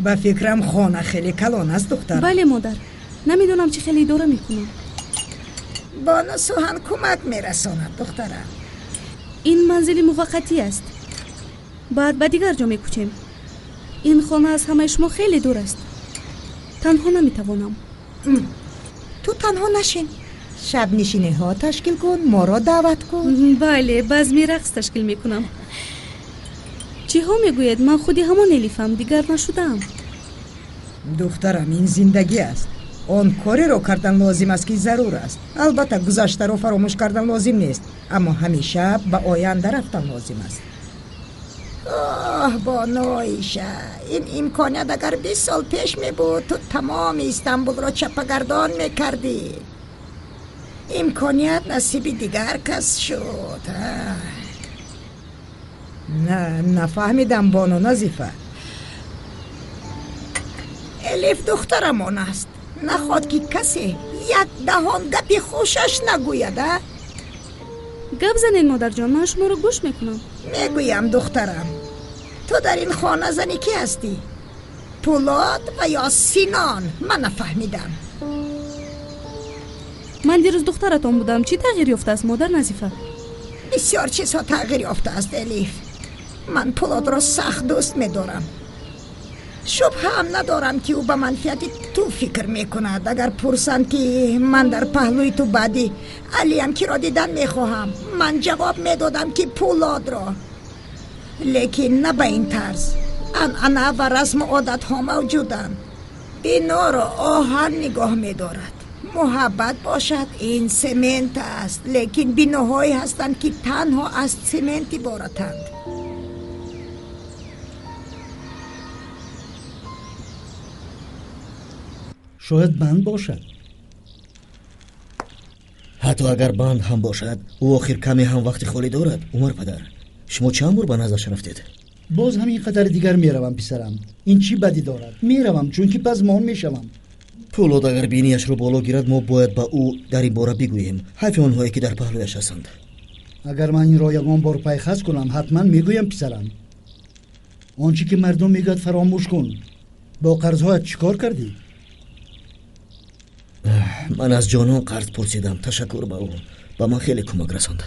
Speaker 8: Ба фикрам, хона хеле калон аст, духтарам.
Speaker 1: Бале, модар, намедонам чӣ хеле идора мекунам.
Speaker 8: Бону Суҳан кӯмак мерасонад, духтарам.
Speaker 1: Ин манзили муваққатӣ аст. Баъд ба дигар ҷо мекӯчем. Ин хона аз ҳамаи шумо хеле дур аст. Танҳо наметавонам.
Speaker 8: Ту танҳо нашин. Шабнишиниҳо ташкил кун, моро даъват кун.
Speaker 1: Бале, базми рақс ташкил мекунам. Чиҳо мегӯед? Ман худи ҳамон Элифам, дигар нашудаам.
Speaker 8: Духтарам, ин зиндагӣ аст. Он кореро кардан лозим аст, ки зарур аст. Албатта, гузаштаро фаромӯш кардан лозим нест, аммо ҳамеша ба оянда рафтан лозим аст. Оҳ, боноиша, ин имконият агар 20 сол пеш мебуд, ту тамоми Истанбулро чаппагардон мекардӣ. Имконият насиби дигар кас шуд. Нафаҳмидам, бону Назифа. Элиф духтарамон аст. Наход ки касе як даҳон гапи хушаш нагӯяд, а?
Speaker 1: Гап занед, модарҷон, ман шуморо гӯш мекунам.
Speaker 8: Мегӯям, духтарам, ту дар ин хона зани кӣ ҳастӣ? Пулод ва ё Синон? Ман нафаҳмидам.
Speaker 1: Ман дирӯз духтаратон будам. Чӣ тағйир ёфтааст, модар Назифа?
Speaker 8: Бисёр чизҳо тағйир ёфтааст, Элиф. Ман Пулодро сахт дӯст медорам. Шубҳаам надорам, ки ӯ ба манфиати ту фикр мекунад. Агар пурсанд, ки ман дар паҳлӯи ту баъди Алиям киро дидан мехоҳам, ман ҷавоб медодам, ки Пулодро. Лекин на ба ин тарз. Анъана ва расму одатҳо мавҷуданд. Биноро оҳан нигоҳ медорад. Муҳаббат бошад, ин семент аст, лекин биноҳое ҳастанд, ки танҳо аз семент иборатанд.
Speaker 12: Шояд банд бошад.
Speaker 10: Ҳатто агар банд ҳам бошад, ӯ охир каме ҳам вақти холӣ дорад. Умар падар, шумо чанд бор ба наздаш рафтед?
Speaker 12: Боз ҳамин қадар дигар меравам, писарам. Ин чӣ бадӣ дорад? Меравам, чунки пазмон мешавам.
Speaker 10: Пулод агар бинияшро боло гирад, мо бояд ба ӯ дар ин бора бигӯем. Ҳайфи онҳое, ки дар паҳлӯяш ҳастанд.
Speaker 12: Агар ман инро ягон бор пайхас кунам, ҳатман мегӯям, писарам. Он чӣ ки мардум мегӯяд, фаромӯш кун. Бо қарзҳоят чӣ кор кардӣ?
Speaker 10: Ман аз ҷонон қарз пурсидам. Ташаккур ба ӯ, ба ман хеле кӯмак расонд.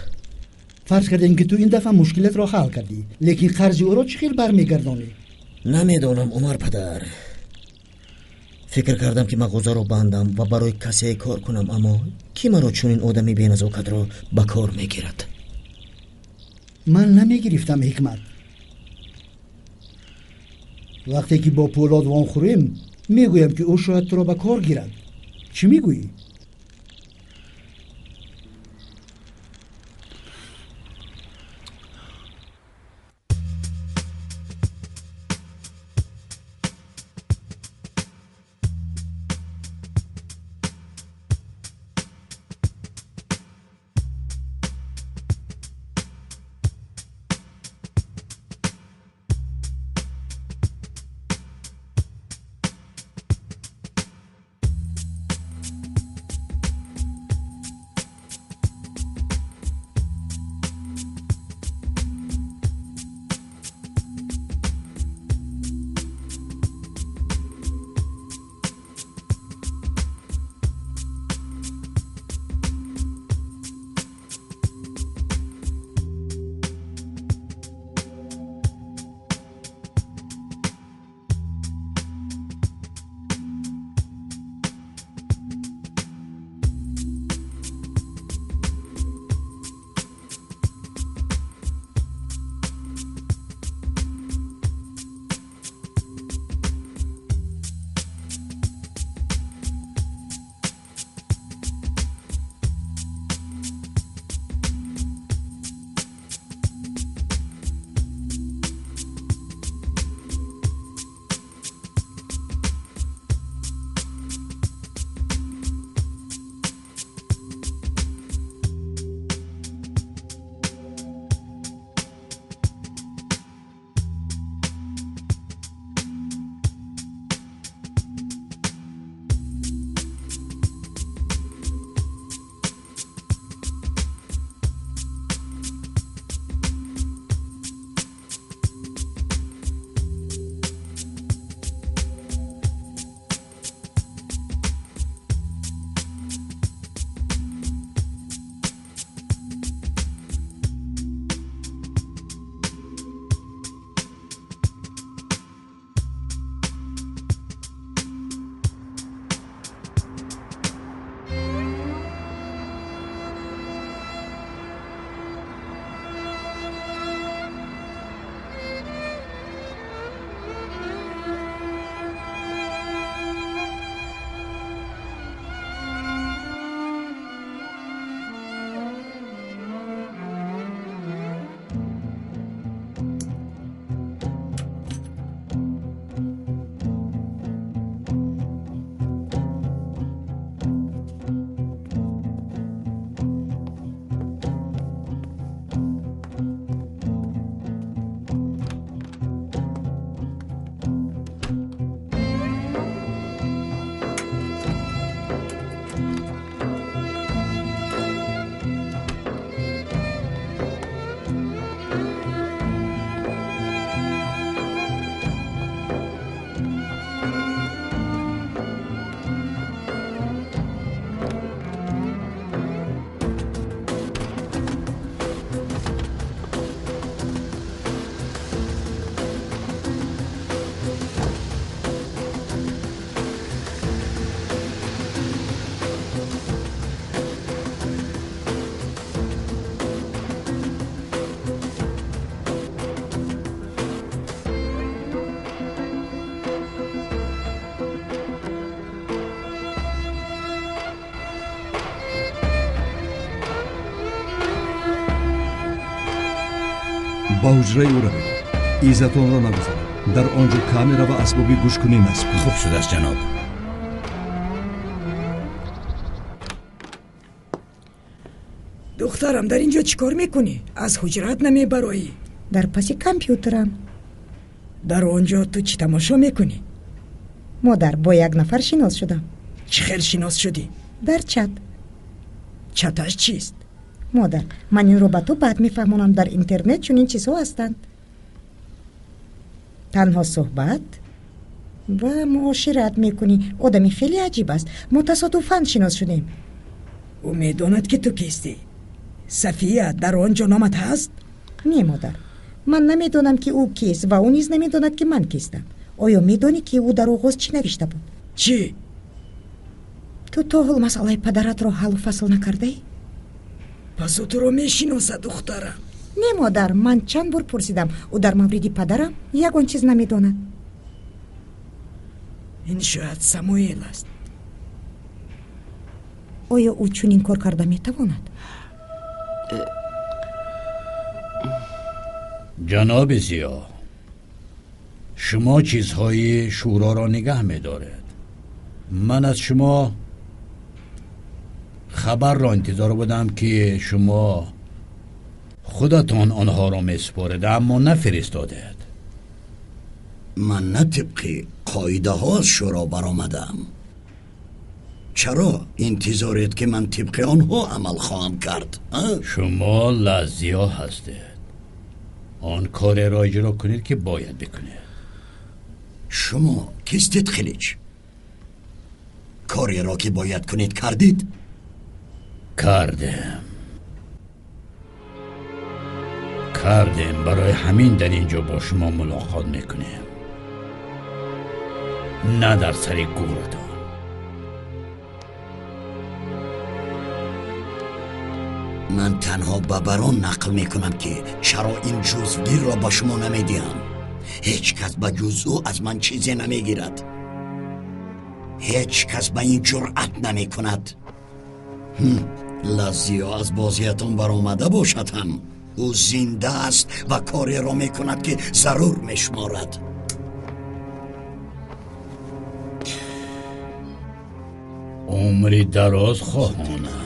Speaker 12: Фарз кардем, ки ту ин дафъа мушкилатро ҳал кардӣ, лекин қарзи ӯро чӣ хел бармегардонӣ?
Speaker 10: Намедонам, Умар падар. Фикр кардам, ки мағозаро бандам ва барои касе кор кунам, аммо кӣ маро чунин одами беназокатро ба кор мегирад?
Speaker 12: Ман намегирифтам, Ҳикмат. Вақте ки бо Пулод вомхӯрем, мегӯям, ки ӯ шояд туро ба кор гирад. Чӣ мегӯӣ?
Speaker 5: Ба ҳуҷраи ӯ равед. Иззатонро нагузоред. Дар он ҷо камера ва асбоби гӯшкунӣ насб кунед.
Speaker 11: Хуб шудааст, ҷаноб.
Speaker 8: Духтарам, дар ин ҷо чӣ кор мекунӣ? Аз ҳуҷрат намебароӣ. Дар паси компютерам. Дар он ҷо ту чӣ тамошо мекунӣ? Модар, бо як нафар шинос шудам. Чӣ хел шинос шудӣ? Дар чат. Чаташ чист? Модар, ман инро ба ту баъд мефаҳмонам. Дар интернет чунин чизҳо ҳастанд. Танҳо суҳбат ва муошират мекунӣ. Одами хеле аҷиб аст. Мо тасодуфан шинос шудем. Ӯ медонад, ки ту кистӣ? Сафия, дар он ҷо номат ҳаст? Не, модар, ман намедонам, ки ӯ кист ва ӯ низ намедонад, ки ман кистам. Оё медонӣ, ки ӯ дар оғоз чӣ навишта буд? Чӣ? Ту то ҳол масъалаи падаратро ҳаллу фасл накардаӣ? Пас ӯ туро мешиносад, духтарам. Не, модар, ман чанд бор пурсидам. Ӯ дар мавриди падарам ягон чиз намедонад. Ин шояд Самуэл аст. Оё ӯ чунин кор карда метавонад?
Speaker 11: Ҷаноби Зиё, шумо чизҳои шӯроро нигаҳ медоред. Ман аз шумо хабарро интизор будам, ки шумо худатон онҳоро месупоред, аммо нафиристодед.
Speaker 7: Ман на тибқи қоидаҳо аз шӯро баромадам. Чаро интизоред, ки ман тибқи онҳо амал хоҳам кард?
Speaker 11: Шумо лаззиё ҳастед. Он кореро иҷро кунед, ки бояд бикунед.
Speaker 7: Шумо кистед, Хилич? Кореро, ки бояд кунед, кардед?
Speaker 11: Кардем. Кардем. Барои ҳамин дар ин ҷо бо шумо мулоқот мекунем, на дар сари гӯратон.
Speaker 7: Ман танҳо ба барон нақл мекунам, ки чаро ин ҷузвгирро ба шумо намедиҳам. Ҳеҷ кас ба ҷуз ӯ аз ман чизе намегирад. Ҳеҷ кас ба ин ҷуръат намекунад. Лаззиё аз бозиятон баромада бошад ҳам, ӯ зинда аст ва кореро мекунад, ки зарур мешуморад.
Speaker 11: Умри дароз хоҳонам.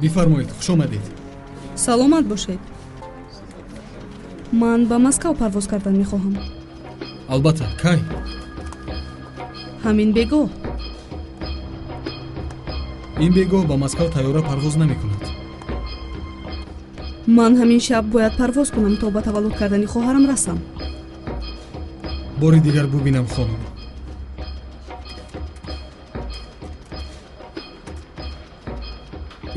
Speaker 3: Бифармоед, хуш омадед.
Speaker 1: Саломат бошед. Ман ба Москав парвоз кардан мехоҳам.
Speaker 3: Албатта, кай?
Speaker 1: Ҳамин бегоҳ.
Speaker 3: Ин бегоҳ ба Москав тайёра парвоз намекунад.
Speaker 1: Ман ҳамин шаб бояд парвоз кунам, то ба таваллуд кардани хоҳарам расам.
Speaker 3: Бори дигар бубинам, хонум.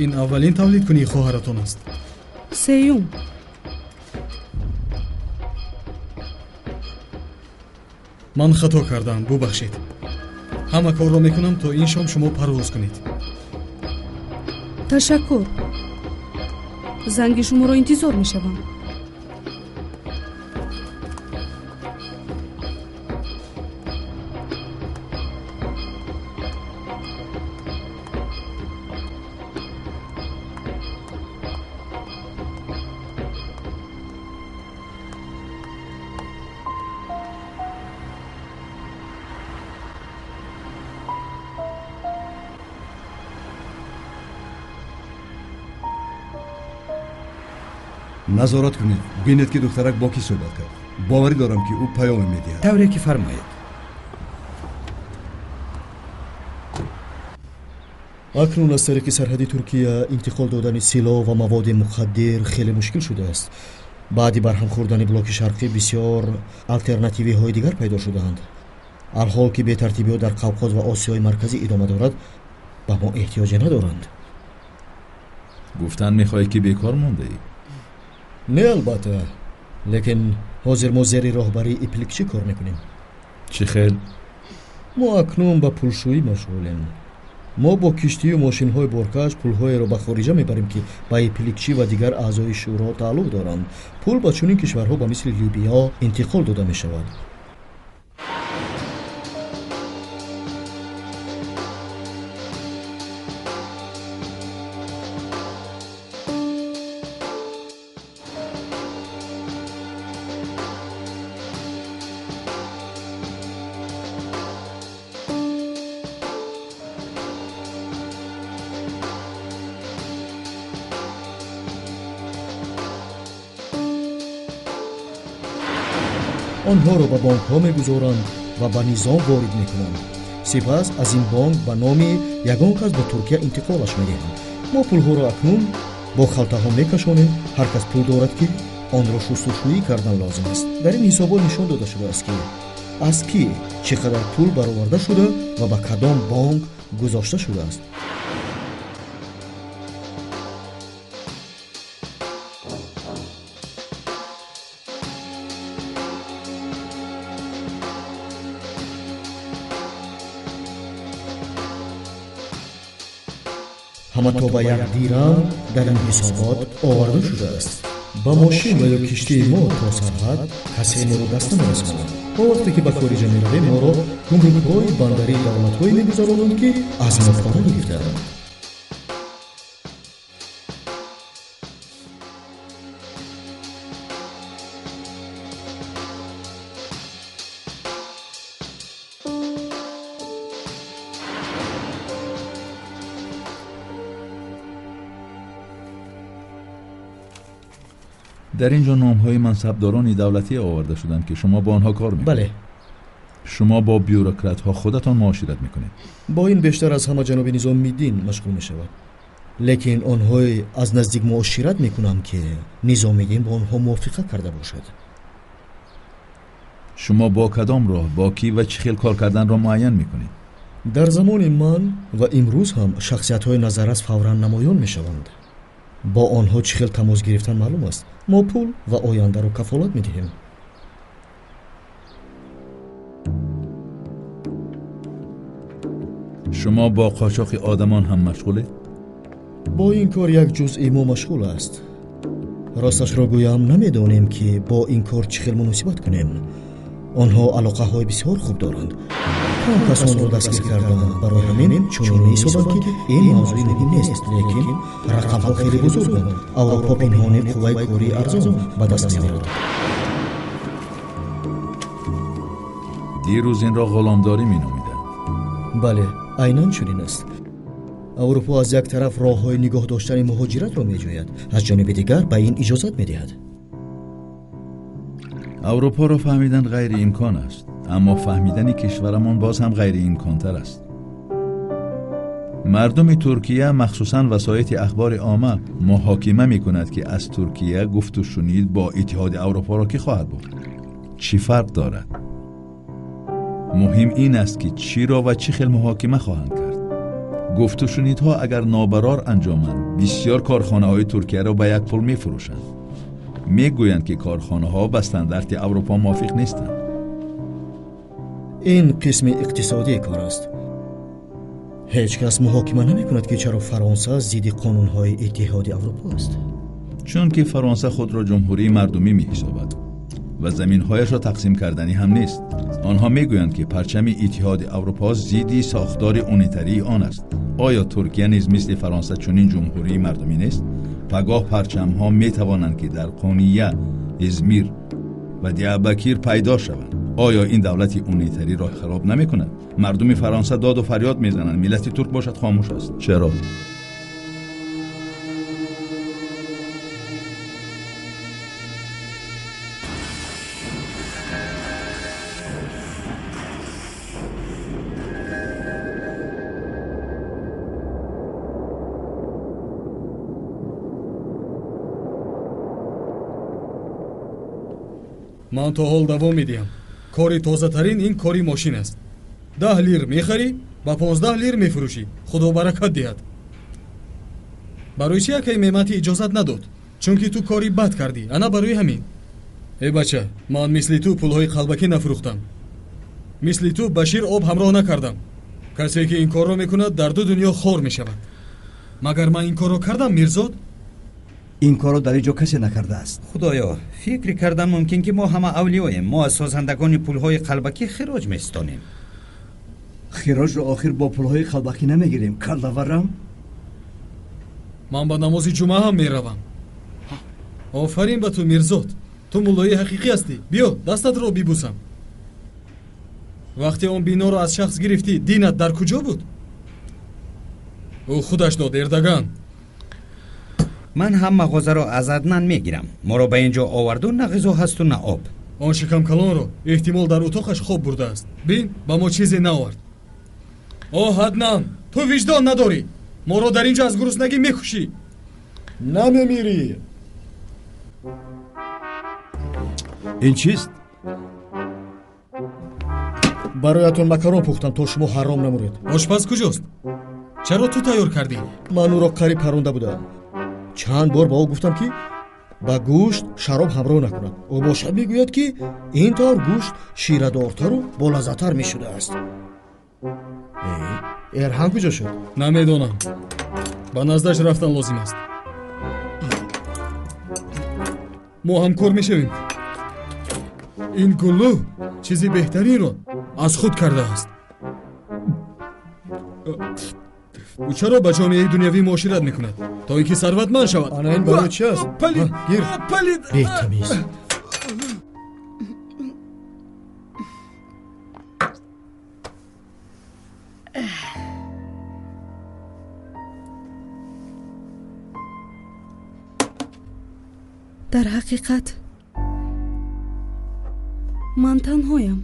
Speaker 3: Ин аввалин тавлидкунии хоҳаратон аст?
Speaker 1: Сеюм.
Speaker 3: Ман хато кардам, бубахшед. Ҳама корро мекунам, то ин шом шумо парвоз кунед.
Speaker 1: Ташаккур. Занги шуморо интизор мешавам.
Speaker 5: Назорат кунед, бинед, ки духтарак бо кӣ суҳбат кард. Боварӣ дорам, ки ӯ паёме медиҳад.
Speaker 4: Тавре ки фармоед.
Speaker 10: Акнун аз тариқи сарҳади Туркия интиқол додани силоҳ ва маводи мухаддир хеле мушкил шудааст. Баъди барҳам хӯрдани блоки шарқӣ бисёр алтернативиҳои дигар пайдо шудаанд. Алҳол ки бетартибиҳо дар Қавқоз ва Осиёи Марказӣ идома дорад, ба мо эҳтиёҷе надоранд.
Speaker 2: Гуфтан мехоҳӣ ки бекор мондаӣ?
Speaker 10: Не, албатта, лекин ҳозир мо зери роҳбарии Ипликчӣ кор мекунем.
Speaker 2: Чӣ хел?
Speaker 10: Мо акнун ба пулшӯӣ машғулем. Мо бо киштию мошинҳои боркаш пулҳоеро ба хориҷа мебарем, ки ба Ипликчӣ ва дигар аъзои шӯро тааллуқ доранд. Пул ба чунин кишварҳо ба мисли Либия интиқол дода мешавад. Онҳоро ба бонкҳо мегузоранд ва ба низом ворид мекунанд. Сипас аз ин бонк ба номи ягон кас ба Туркия интиқолаш медиҳанд. Мо пулҳоро акнун бо халтаҳо мекашонем. Ҳар кас пул дорад, ки онро шустушӯӣ кардан лозим аст. Дар ин ҳисобот нишон дода шудааст, ки аз кӣ чӣ қадар пул бароварда шуда ва ба кадом бонк гузошта шудааст. Ҳама то ба як дирам дар ин ҳисобот оварда шудааст. Ба мошин ва ё киштии мо то сарҳад касе моро даст намерасонад. То вақте ки ба хориҷа меравем, моро гумрукҳои бандарии давлатҳое мегузаронанд, ки аз мо пора гирифтаанд.
Speaker 2: Дар ин ҷо номҳои мансабдорони давлатӣ оварда шуданд, ки шумо бо онҳо кор мекунед.
Speaker 10: Бале.
Speaker 2: Шумо бо бюрократҳо худатон муошират мекунед.
Speaker 10: Бо ин бештар аз ҳама ҷаноби Низомиддин машғул мешавад. Лекин онҳое аз наздик муошират мекунам, ки Низомиддин бо онҳо мувофиқа карда бошад.
Speaker 2: Шумо бо кадом роҳ, бо кӣ ва чӣ хел кор карданро муайян мекунед?
Speaker 10: Дар замони ман ва имрӯз ҳам шахсиятҳои назаррас фавран намоён мешаванд. Бо онҳо чӣ хел тамос гирифтан маълум аст. Мо пул ва ояндаро кафолат медиҳем.
Speaker 2: Шумо бо қочоқи одамон ҳам машғулед?
Speaker 10: Бо ин кор як ҷузъи мо машғул аст. Росташро гӯям, намедонем, ки бо ин кор чӣ хел муносибат кунем. Онҳо алоқаҳои бисёр хуб доранд. Кам касонро дастгир карданд. Барои ҳамин чунин меҳисобанд, ки ин мавзӯи муҳим нест, лекин рақамҳо хеле бузурганд. Аврупо пинҳонӣ қувваи кории арзон ба даст меорад.
Speaker 2: Дирӯз инро ғуломдорӣ меномиданд.
Speaker 10: Бале, айнан чунин аст. Аврупо аз як тараф роҳҳои нигоҳ доштани муҳоҷиратро меҷӯяд, аз ҷониби дигар ба ин иҷозат медиҳад.
Speaker 2: Аврупоро фаҳмидан ғайриимкон аст, аммо фаҳмидани кишварамон боз ҳам ғайриимконтар аст. Мардуми Туркия, махсусан васоити ахбори омма, муҳокима мекунад, ки аз Туркия гуфту шунид бо Иттиҳоди Аврупоро кӣ хоҳад бурд. Чӣ фарқ дорад? Муҳим ин аст, ки чиро ва чӣ хел муҳокима хоҳанд кард. Гуфту шунидҳо агар нобарор анҷоманд, бисёр корхонаҳои Туркияро ба як пул мефурӯшанд. Мегӯянд, ки корхонаҳо ба стандарти Аврупо мувофиқ нестанд.
Speaker 10: Ин қисми иқтисодии кор аст. Ҳеҷ кас муҳокима намекунад, ки чаро Фаронса зидди қонунҳои Иттиҳоди Аврупо аст.
Speaker 2: Чунки Фаронса худро ҷумҳурии мардумӣ меҳисобад ва заминҳояшро тақсим карданӣ ҳам нест. Онҳо мегӯянд, ки парчами Иттиҳоди Аврупо зидди сохтори унитарии он аст. Оё Туркия низ мисли Фаронса чунин ҷумҳурии мардумӣ нест? Пагоҳ парчамҳо метавонанд, ки дар Қония, Измир ва Диярбакир пайдо шаванд. Оё ин давлати унитариро хароб намекунад? Мардуми Фаронса доду фарёд мезананд, миллати турк бошад хомӯш аст. Чаро?
Speaker 3: Ман то ҳол давом медиҳам. Кори тозатарин ин кори мошин аст. 10 лир мехарӣ, ба 15 лир мефурӯшӣ. Худо баракат диҳад. Барои чӣ акаи Мемати иҷозат надод? Чунки ту кори бад кардӣ. Ана барои ҳамин. Э бача, ман мисли ту пулҳои қалбакӣ нафурӯхтам. Мисли ту ба шир об ҳамроҳ накардам. Касе ки ин корро мекунад, дар ду дунё хор мешавад. Магар ман ин корро кардам, Мирзод?
Speaker 5: Ин корро дар ин ҷо касе накардааст.
Speaker 4: Худоё, фикр кардан мумкин ки мо ҳама авлиёем. Мо аз созандагони пулҳои қалбакӣ хироҷ меситонем.
Speaker 5: Хироҷро охир бо пулҳои қалбакӣ намегирем, каллаварам.
Speaker 3: Ман ба намози ҷумъа ҳам меравам. Офарин ба ту, Мирзод. Ту муллои ҳақиқӣ ҳастӣ. Биё, дастатро бибӯсам. Вақте он биноро аз шахс гирифтӣ, динат дар куҷо буд? Ӯ худаш дод, Эрдоган.
Speaker 4: Ман ҳам мағозаро аз Аднан мегирам. Моро ба ин ҷо оварду на ғизо ҳасту на об.
Speaker 3: Он шикамкалонро эҳтимол дар утоқаш хоб бурдааст. Бин, ба мо чизе наовард. Оҳ, Аднан, ту виҷдон надорӣ. Моро дар ин ҷо аз гуруснагӣ мекушӣ.
Speaker 10: Намемирӣ.
Speaker 5: Ин чист?
Speaker 10: Бароятон макарон пухтам то шумо ҳаром намуред.
Speaker 3: Ошпаз куҷост? Чаро ту тайёр кардӣ?
Speaker 10: Ман ӯро қариб паронда будам. Чанд бор ба ӯ гуфтам ки ба гӯшт шароб ҳамроҳ накунад. Ӯ бошад мегӯяд ки ин тавр гӯшт ширадортару болаззаттар мешудааст. Эрҳан куҷо шуд?
Speaker 3: Намедонам. Ба наздаш рафтан лозим аст. Мо ҳамкор мешавем. Ин гуллу чизи беҳтаринро аз худ кардааст. Ӯ чаро ба ҷомеаи дунявӣ муошират мекунад? То ин ки сарватманд шавад.
Speaker 10: Ана ин барои чи аст?
Speaker 3: Палид,
Speaker 10: гир.
Speaker 3: Палид.
Speaker 10: Бетамиз.
Speaker 1: Дар ҳақиқат ман танҳоям.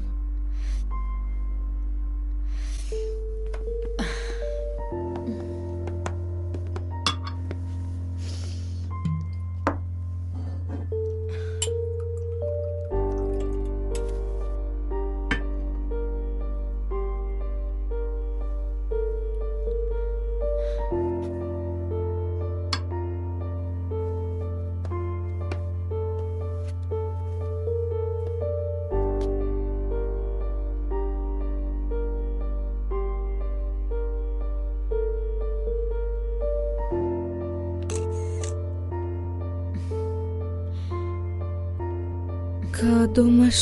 Speaker 1: Кадомаш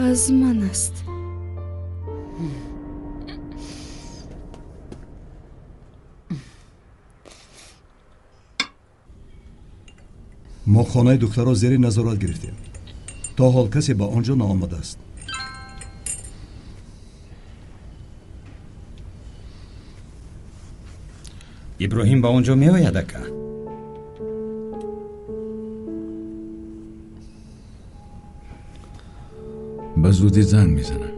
Speaker 1: аз ман аст?
Speaker 5: Мо хонаи духтарро зери назорат гирифтем. То ҳол касе ба он ҷо наомадааст.
Speaker 4: Иброҳим ба он ҷо меояд, ака?
Speaker 2: Ба зудӣ занг мезанам.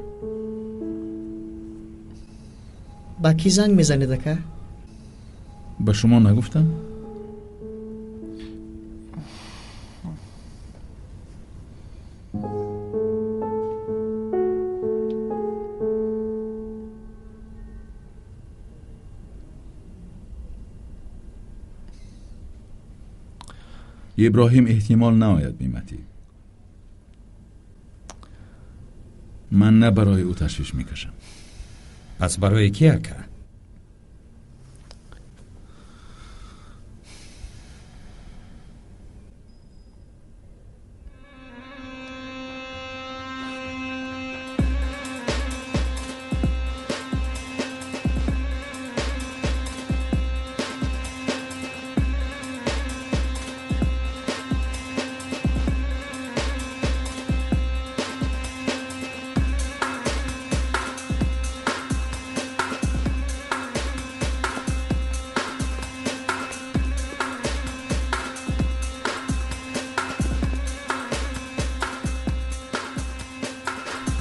Speaker 6: Ба кӣ занг мезанед, ака?
Speaker 2: Ба шумо нагуфтам? Иброҳим эҳтимол наояд, Мематӣ. Ман на барои ӯ ташвиш мекашам.
Speaker 4: Пас барои кӣ, ака?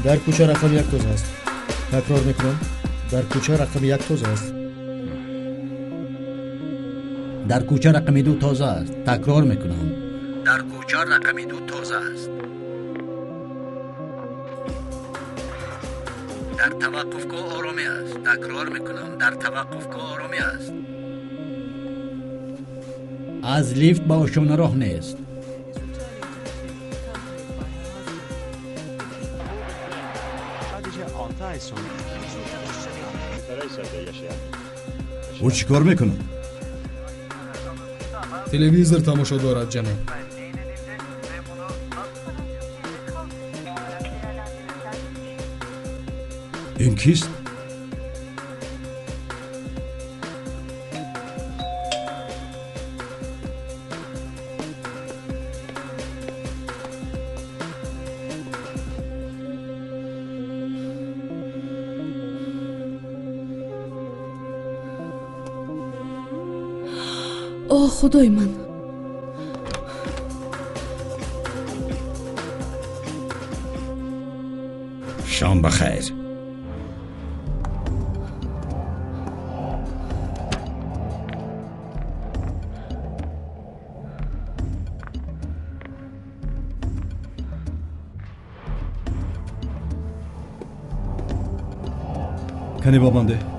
Speaker 10: Дар кӯча рақами 1 тоза аст. Такрор мекунам, дар кӯча рақами 1 тоза аст.
Speaker 11: Дар кӯча рақами 2 тоза аст. Такрор мекунам, дар кӯча рақами 2 тоза аст. Дар таваққуфгоҳ оромӣ аст. Такрор мекунам, дар таваққуфгоҳ оромӣ аст. Аз лифт ба ошёна роҳ нест.
Speaker 5: Ӯ чӣ кор мекунад?
Speaker 3: Телевизор тамошо дорад, ҷаноб.
Speaker 5: Ин кист?
Speaker 1: О, худои ман!
Speaker 11: Шом ба хайр.
Speaker 5: Кане ба ман деҳ.